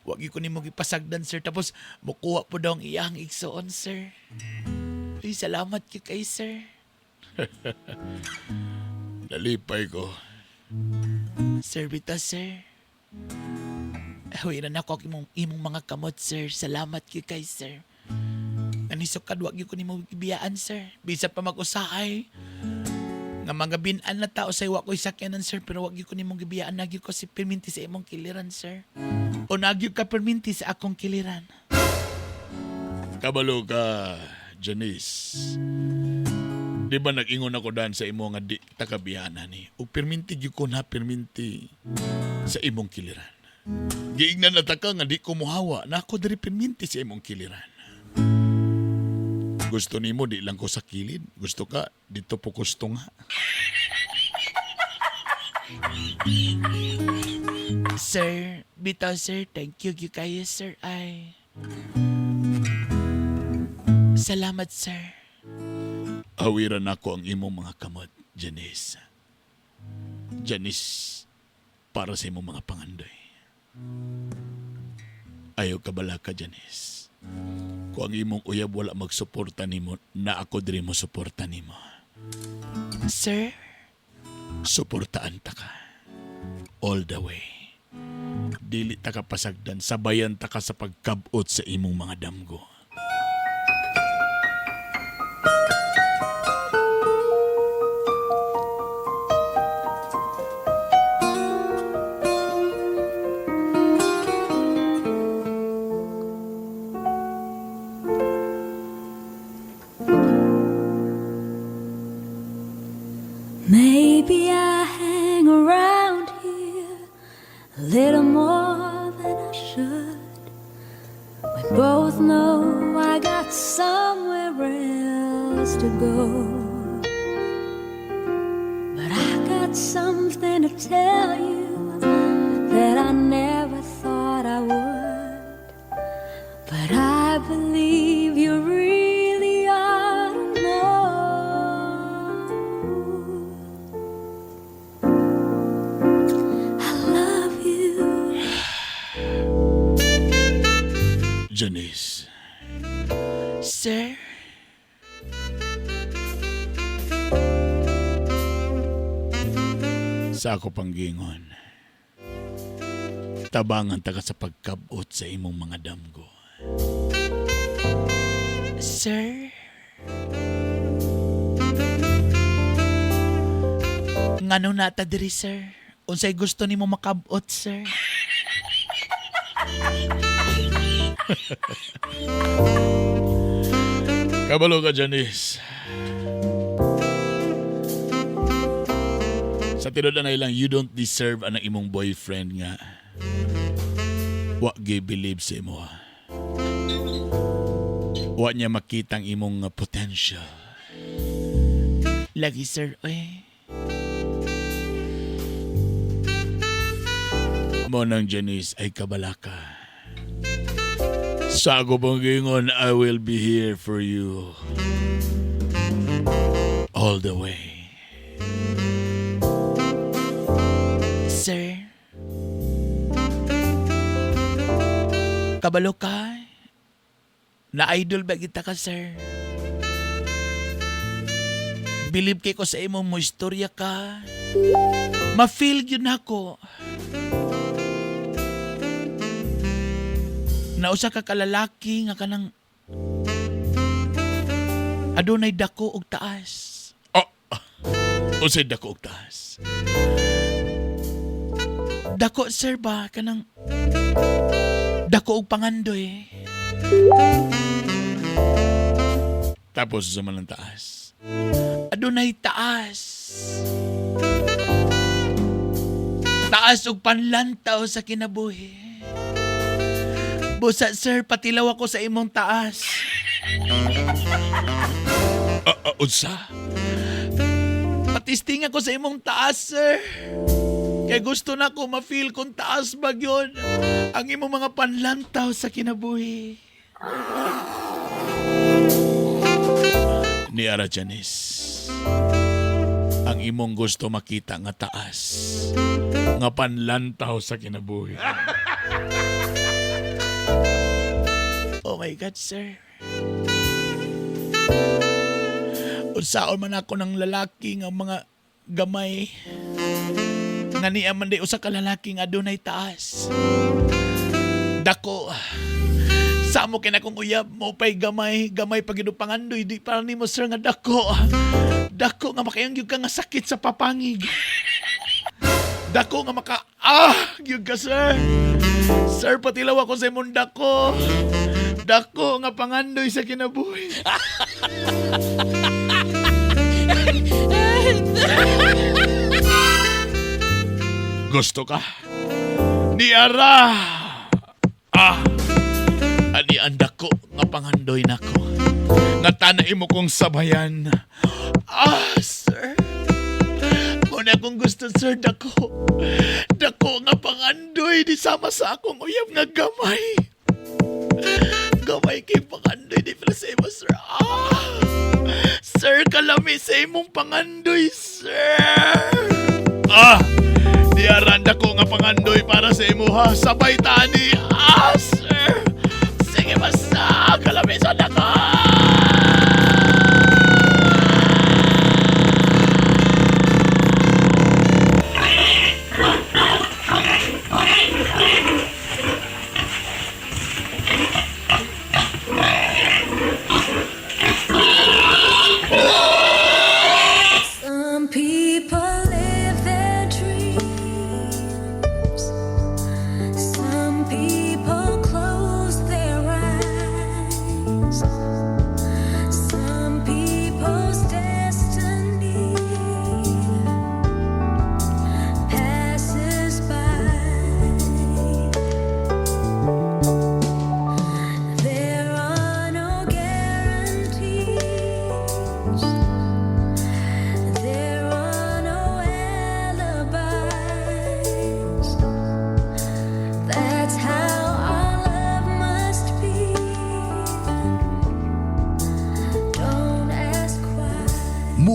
Wag yun ko nimong ipasagdan, sir. Tapos, mukuha po daw ang iyang igsoon, sir. Ay, salamat kay sir. Nalipay ko. Sir, bita, sir. Huwiran ako ang imong mga kamot, sir. Salamat kay sir. Anisok kad, wag yun ko nimong ibiyaan, sir. Bisa pa mag-usahay. Nga mga binan na tao sa iwa ko'y sakyanan, sir. Pero wag yun ko nimong gibiyaan. Nagyo ko si perminti sa imong kiliran, sir. O nagyo ka perminti sa akong kiliran. Kabalo ka, Janice. Di ba nag-ingon ako daan sa imo nga di takabiyana ni? O perminti gyud ko na perminti sa imong kiliran. Giingnan na ta ka nga di ko muhawa na ako diri perminti sa imong kiliran. Gusto nimo di lang ko sa kilid. Gusto ka dito po gusto nga. Sir, bitaw sir, thank you gyud kayo, sir. Ay. Salamat, sir. Awiran ako ang imong mga kamot, Janice. Janice, para sa imong mga pangandoy. Ayaw ka bala ka, Janice. Kung ang imong uyab wala magsuporta nimo, na ako diri mo suporta nimo. Sir, suportaan ta ka. All the way. Dili ta ka pasagdan, sabayan ta ka sa pagkabot sa imong mga damgo. Maybe I hang around here a little more than I should. We both know I got somewhere else to go. But I got something to tell you that I never thought I would. But I believe you really ought to know. I love you. Janice. Sir? Sa ako panggingon, tabangan ta ka sa pagkabot sa imong mga damgo. Sir? Ngano na ta diri, sir? Unsay gusto nimo makabot, sir? Kabalo ka, Janice. Sa tinuod na lang, you don't deserve ang imong boyfriend nga. Wa gyud believe sa imo. Wa niya makita ang imong potential. Lagi, sir, oy. Mo nang Janice ay kabalaka. Sa ako pong gingon, I will be here for you. All the way. Sir? Kabalo ka? Na-idol ba kita ka, sir? Believe kay ko sa imo mo istorya ka. Ma-feel gyud nako. Na usa ka kalalaki nga kanang adunay dako og taas. Oh, unsay dako og taas? Dako, sir, ba kanang dako og pangandoy. Tapos sa man ang taas. Adunay taas. Taas og panlantaw sa kinabuhi. Busa, sir, patilaw ako sa imong taas. Unsa? Patisting ako sa imong taas, sir. Kay gusto na ko ma-feel kung taas ba yun ang imong mga panlantaw sa kinabuhi. Ni Ara Janice, ang imong gusto makita nga taas, nga panlantaw sa kinabuhi. Oh my God, sir. Unsaon man ako ng lalaki nga mga gamay. Nga niya man di usa ka lalaki nga adunay taas. Dako. Sa mo kina kong uyab mo pay gamay, gamay pag pangandoy di para nimo, sir, nga dako. Dako nga makayang gyud ka nga sakit sa papangig. Dako nga maka gyud ka, sir. Sir, patilaw ako sa imong dako. Dako nga pangandoy sa kinabuhi. Gusto ka? Ni ara. Ani ang dako nga pangandoy nako. Nga tanay mo kong sabayan. Sir. Muna akong gusto, sir, dako. Dako nga pangandoy di sama sa akong uyab nga gamay. Gamay kay pangandoy di pala sa imo, sir. Sir, kalami sa imong pangandoy, sir. Di aranda ko nga pangandoy para sa imo, ha. Sabay tani. Sir. Sige, basta.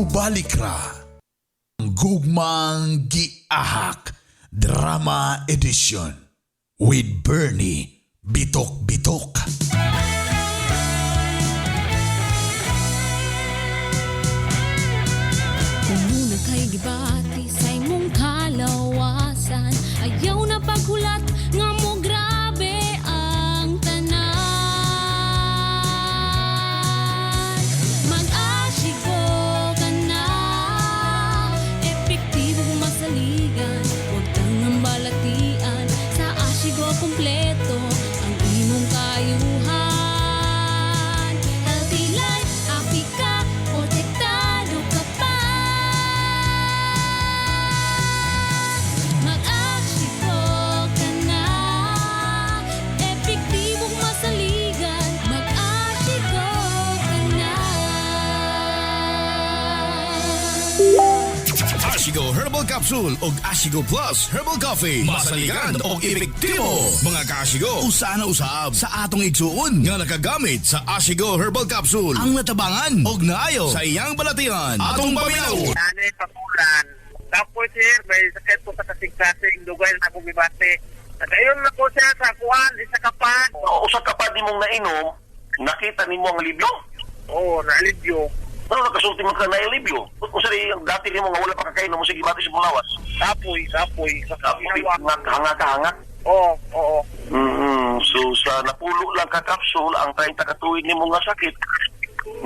Mubalik ra. Gugmang Giahak Drama Edition with Bernie Bitok Bitok. Kung muna kay gibati sa imong kalawasan, ayaw na paghulat nga mo grabe ang tanan. Mag-Ashigo ka na, epektibo masaligan, huwag tangang balatian. Sa Ashigo kompleto ang imong kayuhan. Healthy life, happy ka, protektado ka pa. Mag-Ashigo ka na, epektibong masaligan. Mag-Ashigo ka na. Ashigo Herbal Capsule og Ashigo Plus Herbal Coffee. Masaligan og epektibo. Mga kaashigo, usa na usab sa atong igsuon nga nakagamit sa Ashigo Herbal Capsule ang natabangan og naayo sa iyang balatian. Atong paminaw. Nanay pakulan. Tapos sir, may sakit ko sa kasing-kasing, dugay na akong gibati. Nagayon na ko siya sa kuan, isa ka pa. O, usa ka pa di mong nainom, nakita nimo ang libyo? Oo, naalibyo. Ano nakasulti mo ka na ilibyo? Usa rin ang dati nimo nga wala pa kakainom mo sige bati sa mong lawas. Kapoy, kapoy. Kapoy, hangak, hangak, hangak. Oo, oo. So sa napulo lang ka kapsul ang 30 ka tuig nimo nga sakit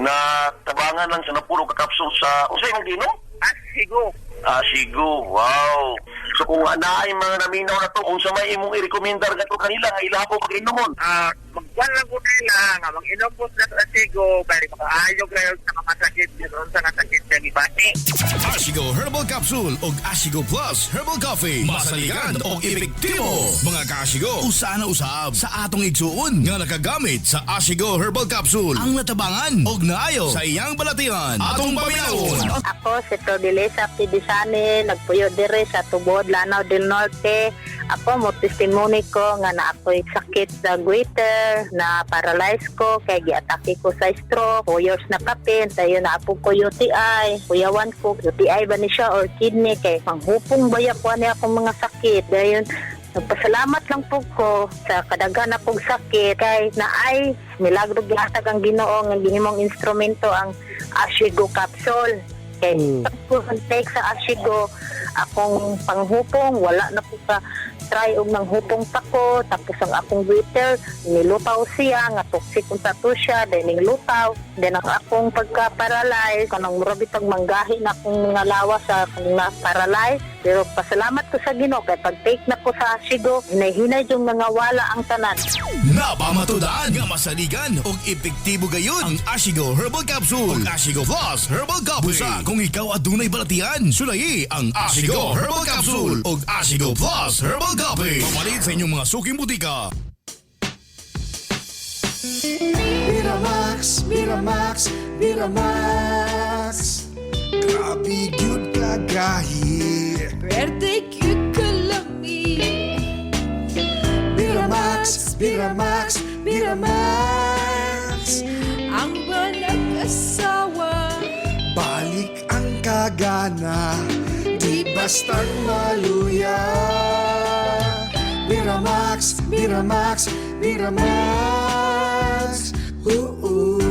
na tabangan lang sa napulo ka kapsul sa usa imong ginom? Asigo. Asigo. Wow. So kung naay mga naminaw na to, unsa may imong i-recommendar gato kanila nga ila po pag-inomon? Magkuan lang ko nila, nga mag-inom po sila sa asigo, kay makaayo kayo sa mga sakit, ganoon sa nga sakit sa gibati. Ashigo Herbal Capsule og Ashigo Plus Herbal Coffee. Masaligan og epektibo. Mga kaashigo, usa na usab sa atong igsuon nga nakagamit sa Ashigo Herbal Capsule ang natabangan og naayo sa iyang balatian. Atong paminawon. Ako si Prodelesa Pidisani, nagpuyo dire sa Tubod, Lanao del Norte. Ako mo testimony ko nga na ako'y sakit sa goiter, na paralyze ko, kay giatake ko sa stroke, 4 years na kapin, tayo na apo ko UTI, kuyawan ko, UTI ba ni siya or kidney, kay manghupong baya ko ani akong mga sakit. Dayon, nagpasalamat lang po ko sa kadaghan akong sakit kay naay milagro gihatag ang Ginoo nga gihimong instrumento ang Ashigo capsule. Kay pag take sa Ashigo akong panghupong wala na po ka try og nanghupong pa ko, tapos ang akong goiter nilutaw siya nga toxic unta to siya, then nilutaw, then ang akong pagka-paralyze kanang mura bitag manggahi na akong mga lawas sa akong na-paralyze, pero pasalamat ko sa Ginoo kay pag take na ko sa Ashigo, hinay-hinay yung nangawala ang tanan. Napamatudaan nga masaligan og epektibo gayon ang Ashigo Herbal Capsule ug Ashigo Plus Herbal Coffee. Busa kung ikaw adunay balatian, sulayi ang Ashigo Herbal Capsule ug Ashigo Plus Herbal Coffee. Papalit sa inyong mga suking butika. Miramax, Miramax, Miramax. Grabe gyud kagahi. Pwerte gyud kalami. Miramax, Miramax, Miramax. Ang banag-asawa, Balik ang kagana, di bastang maluya. Miramax, Miramax, Miramax. Ooh, ooh.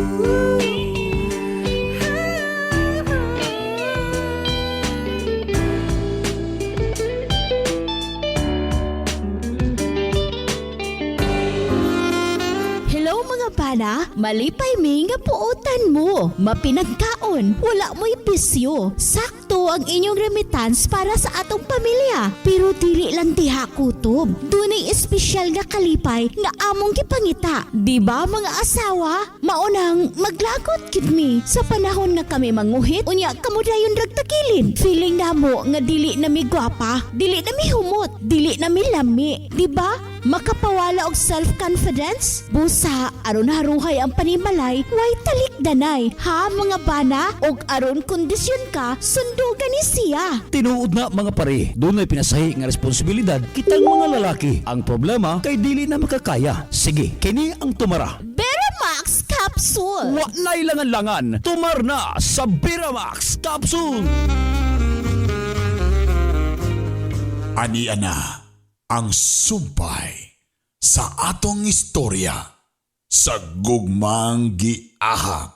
Hello mga bana, malipay mi nga puotan mo. Mapinagkaon, wala mo'y bisyo. Sakto ang inyong remittance para sa atong pamilya. Pero dili lang diha kutob. Dunay espesyal nga kalipay nga among gipangita. Di ba mga asawa? Maunang maglagot gid mi sa panahon nga kami manguhit, unya kamo dayon rag tagilid. Feeling namo nga dili na mi gwapa, dili na mi humot, dili na mi lami. Di ba? Makapawala og self-confidence? Busa, aron haruhay ang panimalay, way talikdanay. Ha mga bana? Og aron kondisyon ka, sundugan ni siya. Tinuod na mga pare, dunay pinasahi nga responsibilidad kitang mga lalaki. Ang problema kay dili na makakaya. Sige, kini ang tumara. Beramax Capsule. Capsule. Wa na'y langan-langan, tumar na sa Biramax Capsule. Ani ana ang sumpay sa atong istorya sa Gugmang Giahak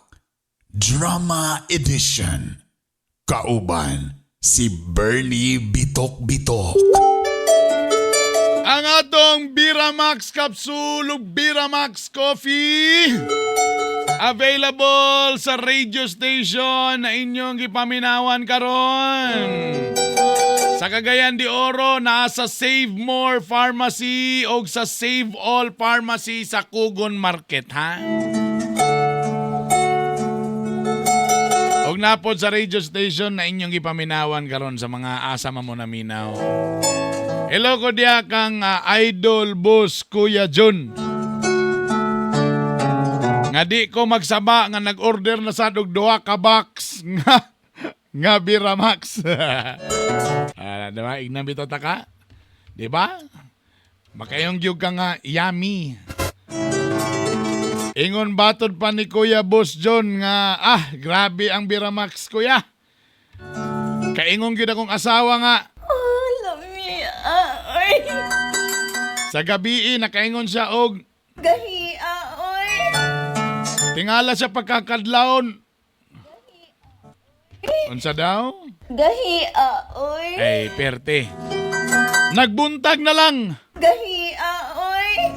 Drama Edition. Kauban si Bernie Bitok Bitok. Ang atong Biramax Capsule ug Biramax Coffee available sa radio station na inyong gipaminawan karon. Sa Cagayan de Oro, naa sa Save More Pharmacy o sa Save All Pharmacy sa Kugon Market, ha? Og napod sa radio station na inyong gipaminawan karon sa mga asa man mo naminaw. Hello ko diya kang Idol Boss Kuya Jun. Nga di ko magsaba nga nag-order na sad og duha ka box nga Biramax. Ah, di ba? Ignan bitaw ta ka? Di ba? Makayong gyud ka nga yummy. Ingon batod pa ni Kuya Boss John nga grabe ang Biramax, kuya. Kaingon gyud akong asawa nga Oh, lami, oy. Sa gabi nakaingon siya og Gahi, oy. Tingala siya pagkakadlawon. Unsa daw? Gahi, oy. Ay, perte. Nagbuntag na lang. Gahi, oy.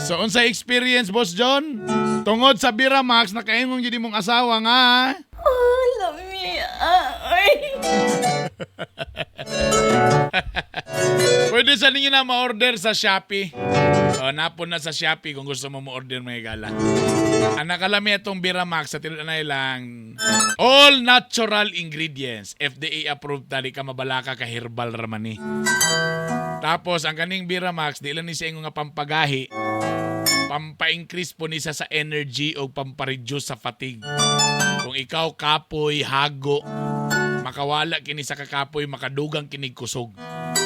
So, unsa experience, Boss John? Tungod sa Biramax, nakaingon gyud imong asawa nga. Oh, lami, oy. Pwede sa ninyo na ma-order sa Shopee. O, napon na sa Shopee kung gusto mo ma-order, mga higala. Ang nakalami itong Biramax sa tinuod na lang all natural ingredients. FDA approved, tali ka mabalaka ka herbal ramani. Tapos ang kaning Biramax di lang ni siya ingon nga pampagahi. Pampa-increase po ni siya sa energy o pampa-reduce sa fatigue. Kung ikaw kapoy, hago, makawala kini sa kakapoy, makadugang kinig kusog.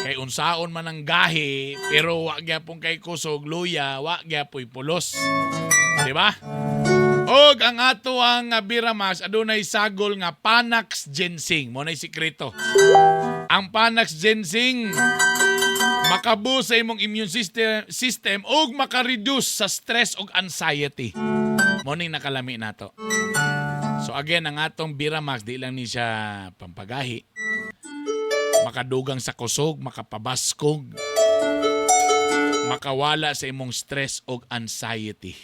Kay unsaon man ang gahi, pero wa gyapon kay kusog, luya, wa gyapoy pulos. Di ba? Og ang ato ang Biramax adunay sagol nga Panax Ginseng. Mo nay sikreto. Ang Panax Ginseng makaboost sa imong immune system ug maka-reduce sa stress ug anxiety. Mo ning nakalami nato. So again, ang atong Biramax di lang ni siya pampagahi. Makadugang sa kusog, makapabaskog, makawala sa imong stress ug anxiety.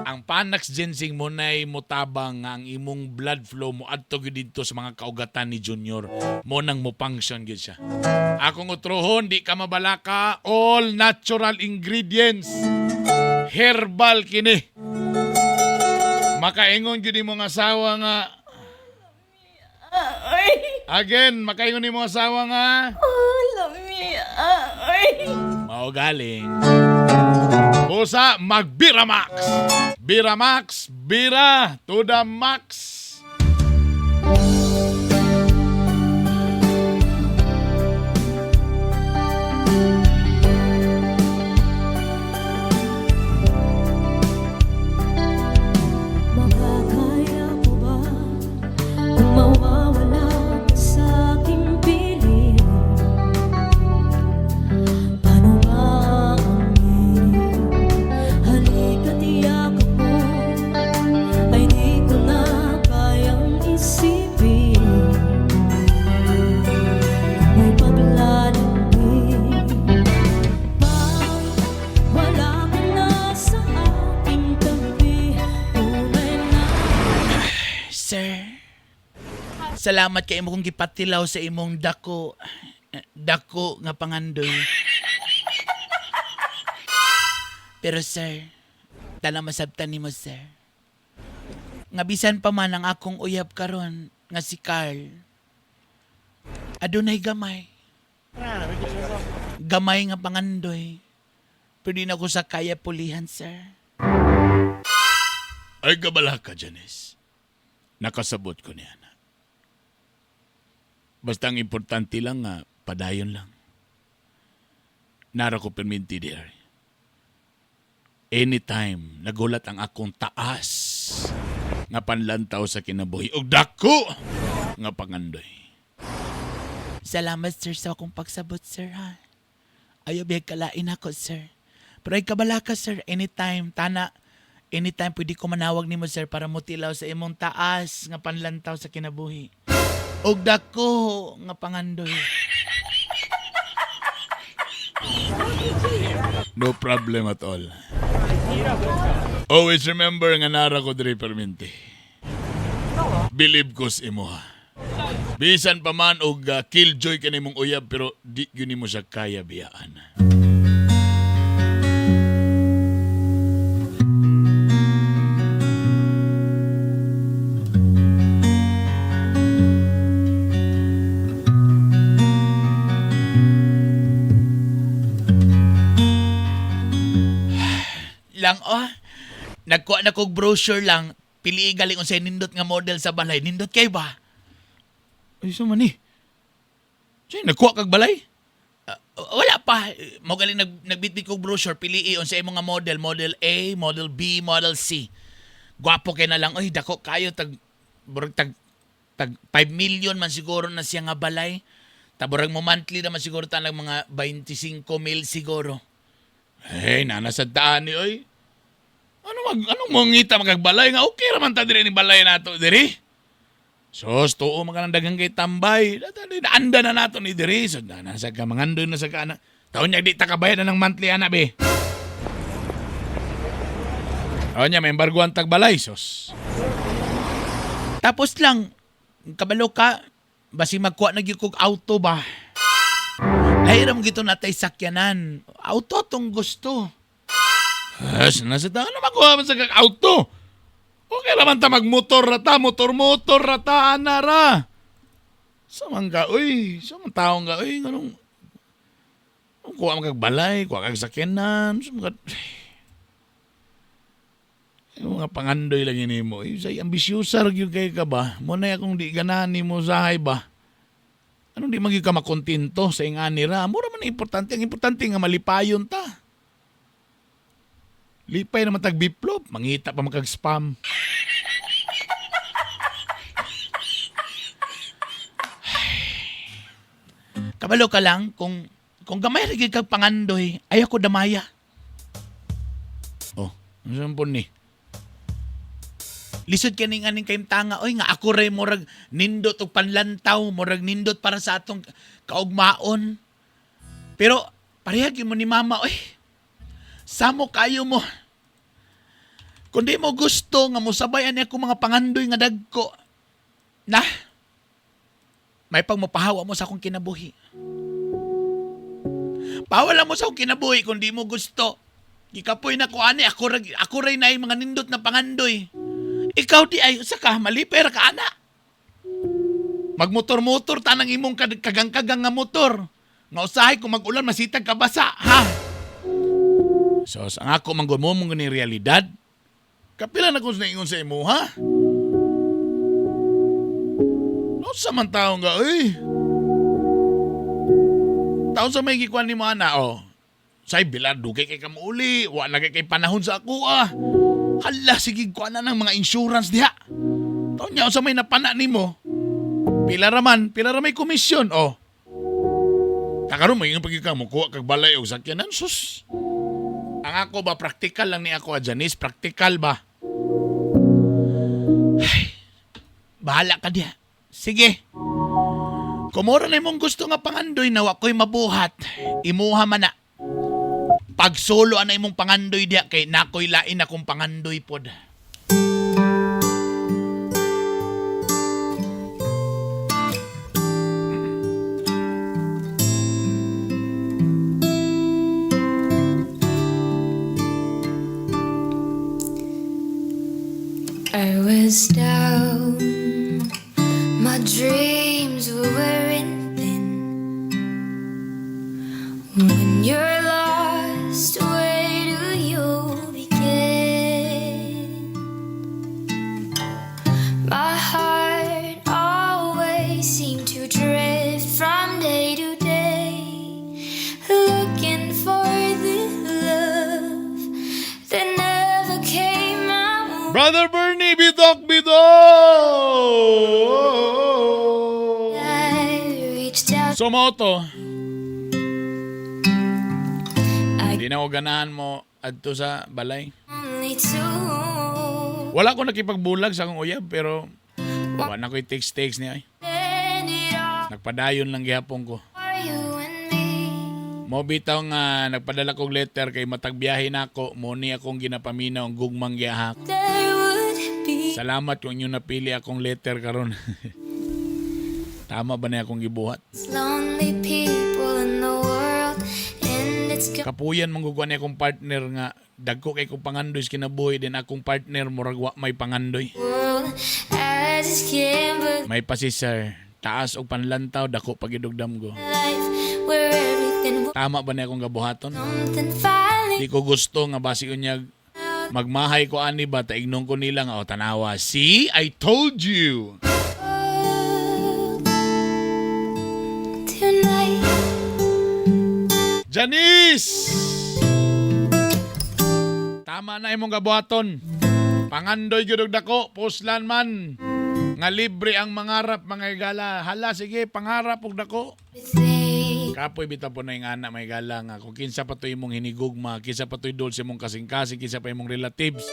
Ang Panax Ginseng mo nay mutabang nga ang imong blood flow mo adto gyud didto sa mga kaugatan ni Junior. Mo nang mo function gyud siya. Akong utrohon, di ka mabalaka, all natural ingredients. Herbal kini. Makaingon gyud imong asawa nga Oy. Again, makaingon imong asawa nga Oh, lami, oy. Mao galing. Busa, magbiramax. Biramax, bira to the max. Makakaya ko ba kung mawawala ka sa aking piling? Paano ba ang piling? Halika't yakap mo ay di ko na kayang isipin. Kung may paglalambing pa, wala ka na sa aking tabi, tunay na Sir, salamat kay imo kong gipatilaw sa imong dako dako nga pangandoy. Pero sir, tala masabtan nimo, sir. Nga bisan pa man ang akong uyab karon nga si Carl, adunay gamay. Gamay nga pangandoy. Pero di na ko sa kaya pulihan, sir. Ay, gabala ka, Janice. Nakasabot ko niya na. Basta ang importante lang nga, padayon lang. Nara ko perminti di. Anytime nagulat ang akong taas nga panlantaw sa kinabuhi og dako nga pangandoy. Salamat, sir, sa akong pagsabot, sir, ha. Ayaw biyag kalain ako, sir. Pero ay kabala ka, sir, anytime, tana, anytime pwede ko manawag nimo, sir, para mutilaw sa imong taas nga panlantaw sa kinabuhi. Og dako nga pangandoy. No problem at all. Always remember nga nara ko diri perminti. Believe ko sa imo ha. Bisan pa man og killjoy ka nimong uyab pero di gyud nimo siya kaya biyaan. Lang, oh, nagkuha na kog brochure lang, pili galing unsay nindot nga model sa balay. Nindot kay ba? Ay, sa man ni. Siya, nagkuha kag balay? Wala pa. Mo galing nagbitbit kog brochure, pili unsa imong nga model, model A, model B, model C. Gwapo kay na lang, oy dako kayo tag murag tag tag 5 million man siguro na siya nga balay. Taborang mo monthly naman siguro tanag mga 25 mil siguro. Hey, nana sa daan ni oy. Ano mag anong mangita magagbalay nga okay ra man ta diri ni balay nato diri. Sos, tuo man kanang daghang kay tambay. Anda na nato ni diri. So, nana sa ka mangandoy na sa ka ana. Taon niya di ta kabayad na ng monthly ana be. Taon niya may embargo ang tagbalay sos. Tapos lang, kabalo ka, basi magkuha na gyud kog auto ba. Lahiram gito natay sakyanan. Auto tong gusto. Yes, nasa ta ano makuha man sa kag auto. Okay raman ta magmotor ra ta, motor-motor ra ta ana ra. Sa man ka, uy, sa man taong ka, uy, nganong anong kuha man kag balay, kuha kag sakyanan, sa man ka, yung mga pangandoy lang ini mo. Eh, say, ambisyosa ra gyud kay ka ba? Mo na akong di ganahan nimo sahay ba? Anong di man gyud ka makontento sa ingani ra? Mura man ang importante. Ang importante nga malipayon ta. Lipay naman tag biplop, mangita pa man kag spam. Kabalo ka lang kung gamay ra gyud kag pangandoy, ayaw ko damaya. Oh, ano sa pon ni? Lisod kaning aning kayong tanga oy nga ako ray murag nindot og panlantaw, murag nindot para sa atong kaugmaon. Pero pareha gyud mo ni mama oy. Samo kayo mo. Kung di mo gusto nga mosabay ani ako mga pangandoy nga dagko. Na. May pagmapahawa mo sa akong kinabuhi. Pawala mo sa akong kinabuhi kung di mo gusto. Gikapoy na ko ani, ako ray na mga nindot na pangandoy. Ikaw di ay usa ka malipay ra ka ana. Magmotor-motor tanang imong kagang-kagang nga motor. Nga usahay kung mag-ulan masitag ka basa, ha? So, ang ako manggod mo mong ni realidad. Kapila na kung naingon sa imo, ha? No sa man taong ka, uy. Taon sa may gikuan ni mo, ana, oh. Say, bila, dugay kay ka muuli. Wa na kay panahon sa ako, ah. Hala, sige, kuan na ng mga insurance diha. Taon niya, sa may napana nimo. Pila raman, pila ra may komisyon, oh. Kakaroon mo, yung pagkika mo, kuha kag balay o sakyanan, sus. Ang ako ba, praktikal lang ni ako, ah, Janice, praktikal ba? Ay, bahala ka diha. Sige. Kumura na imong gusto nga pangandoy na wako'y mabuhat, imuha man na. Pagsolo ana imong pangandoy diha kay nakoy lain akong pangandoy pod. I was down, my dreams were wearing thin. When you're lost, where do you begin? My heart always seemed to drift from day to day, looking for the love that Brother Bernie, bitok, bitok! I reached out. So mao to. Di na ko ganahan mo adto sa balay. Only two. Wala ko nakipagbulag sa akong uyab pero wala na ko'y text-text niya. Ay. And it all Nagpadayon lang gihapon ko. for you and me. Mo bitaw nga nagpadala kog letter kay matag biyahe nako mo ni akong ginapaminaw ang gugmang gihak. There would be Salamat kung inyo napili akong letter karon. Tama ba na akong gibuhat? lonely people in the world, and it's Kapuyan manggugwa ni akong partner nga dagko kay kong pangandoy sa kinabuhi din akong partner murag wa may pangandoy. world. I just can't believe May pa si sir, taas og panlantaw dako pagidugdam ko. life where everything Tama ba na akong gabuhaton? something finally Di ko gusto nga basi unyag magmahay ko ani ba taignon ko nila nga, "Oh, tanawa. See, I told you." tonight. Janice! Tama na imong gabuhaton. Pangandoy gyud og dako, puslan man. Nga libre ang mangarap, mga higala. Hala, sige, pangarap og dako. Kapoy bitaw po na yung anak, mga higala, nga kung kinsa pa to imong hinigugma, kinsa pa to'y dol sa imong kasing-kasing, kinsa pa imong relatives,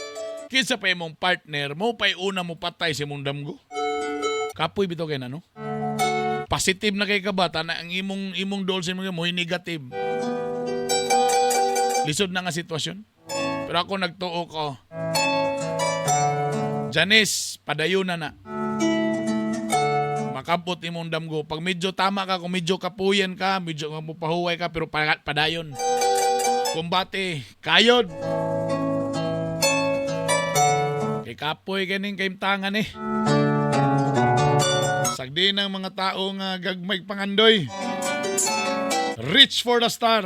kinsa pa imong partner, mo pa'y una mo patay sa imong damgo. Kapoy bitaw kay na, no? Positive na kay ka ba, tana ang imong dol sa imong mo negative. Lisod na nga sitwasyon. Pero ako nagtuo ko. Janice, padayon na na. Makapot imong damgo. Pag medyo tama ka, kung medyo kapuyan ka, medyo ka pahuway ka, pero padayon. Kumbate, kayod. Kay kapoy kaning kaimtangan eh. Sagdi ng mga tao nga gagmay pangandoy. Reach for the star.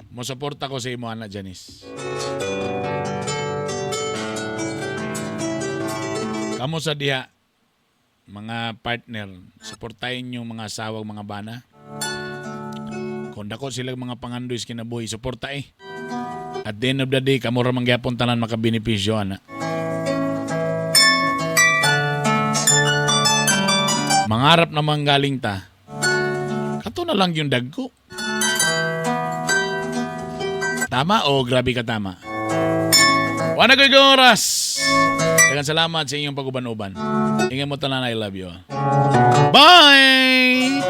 Mosuporta ko sa imo, Ana Janice. Kamo sa diha, mga partner, suportahin yung mga asawag, mga bana. Kung dako sila mga pangandoy sa kinabuhi, suporta eh. At the end of the day, kamo ra man gyapon tanan makabenepisyo, ana. Mangarap naman galing ta. Kato na lang yung dagko. Tama o grabe ka tama? Wala ko'y oras. Daghang salamat sa inyong pag-uban-uban. Ingat mo tanan, I love you. Bye!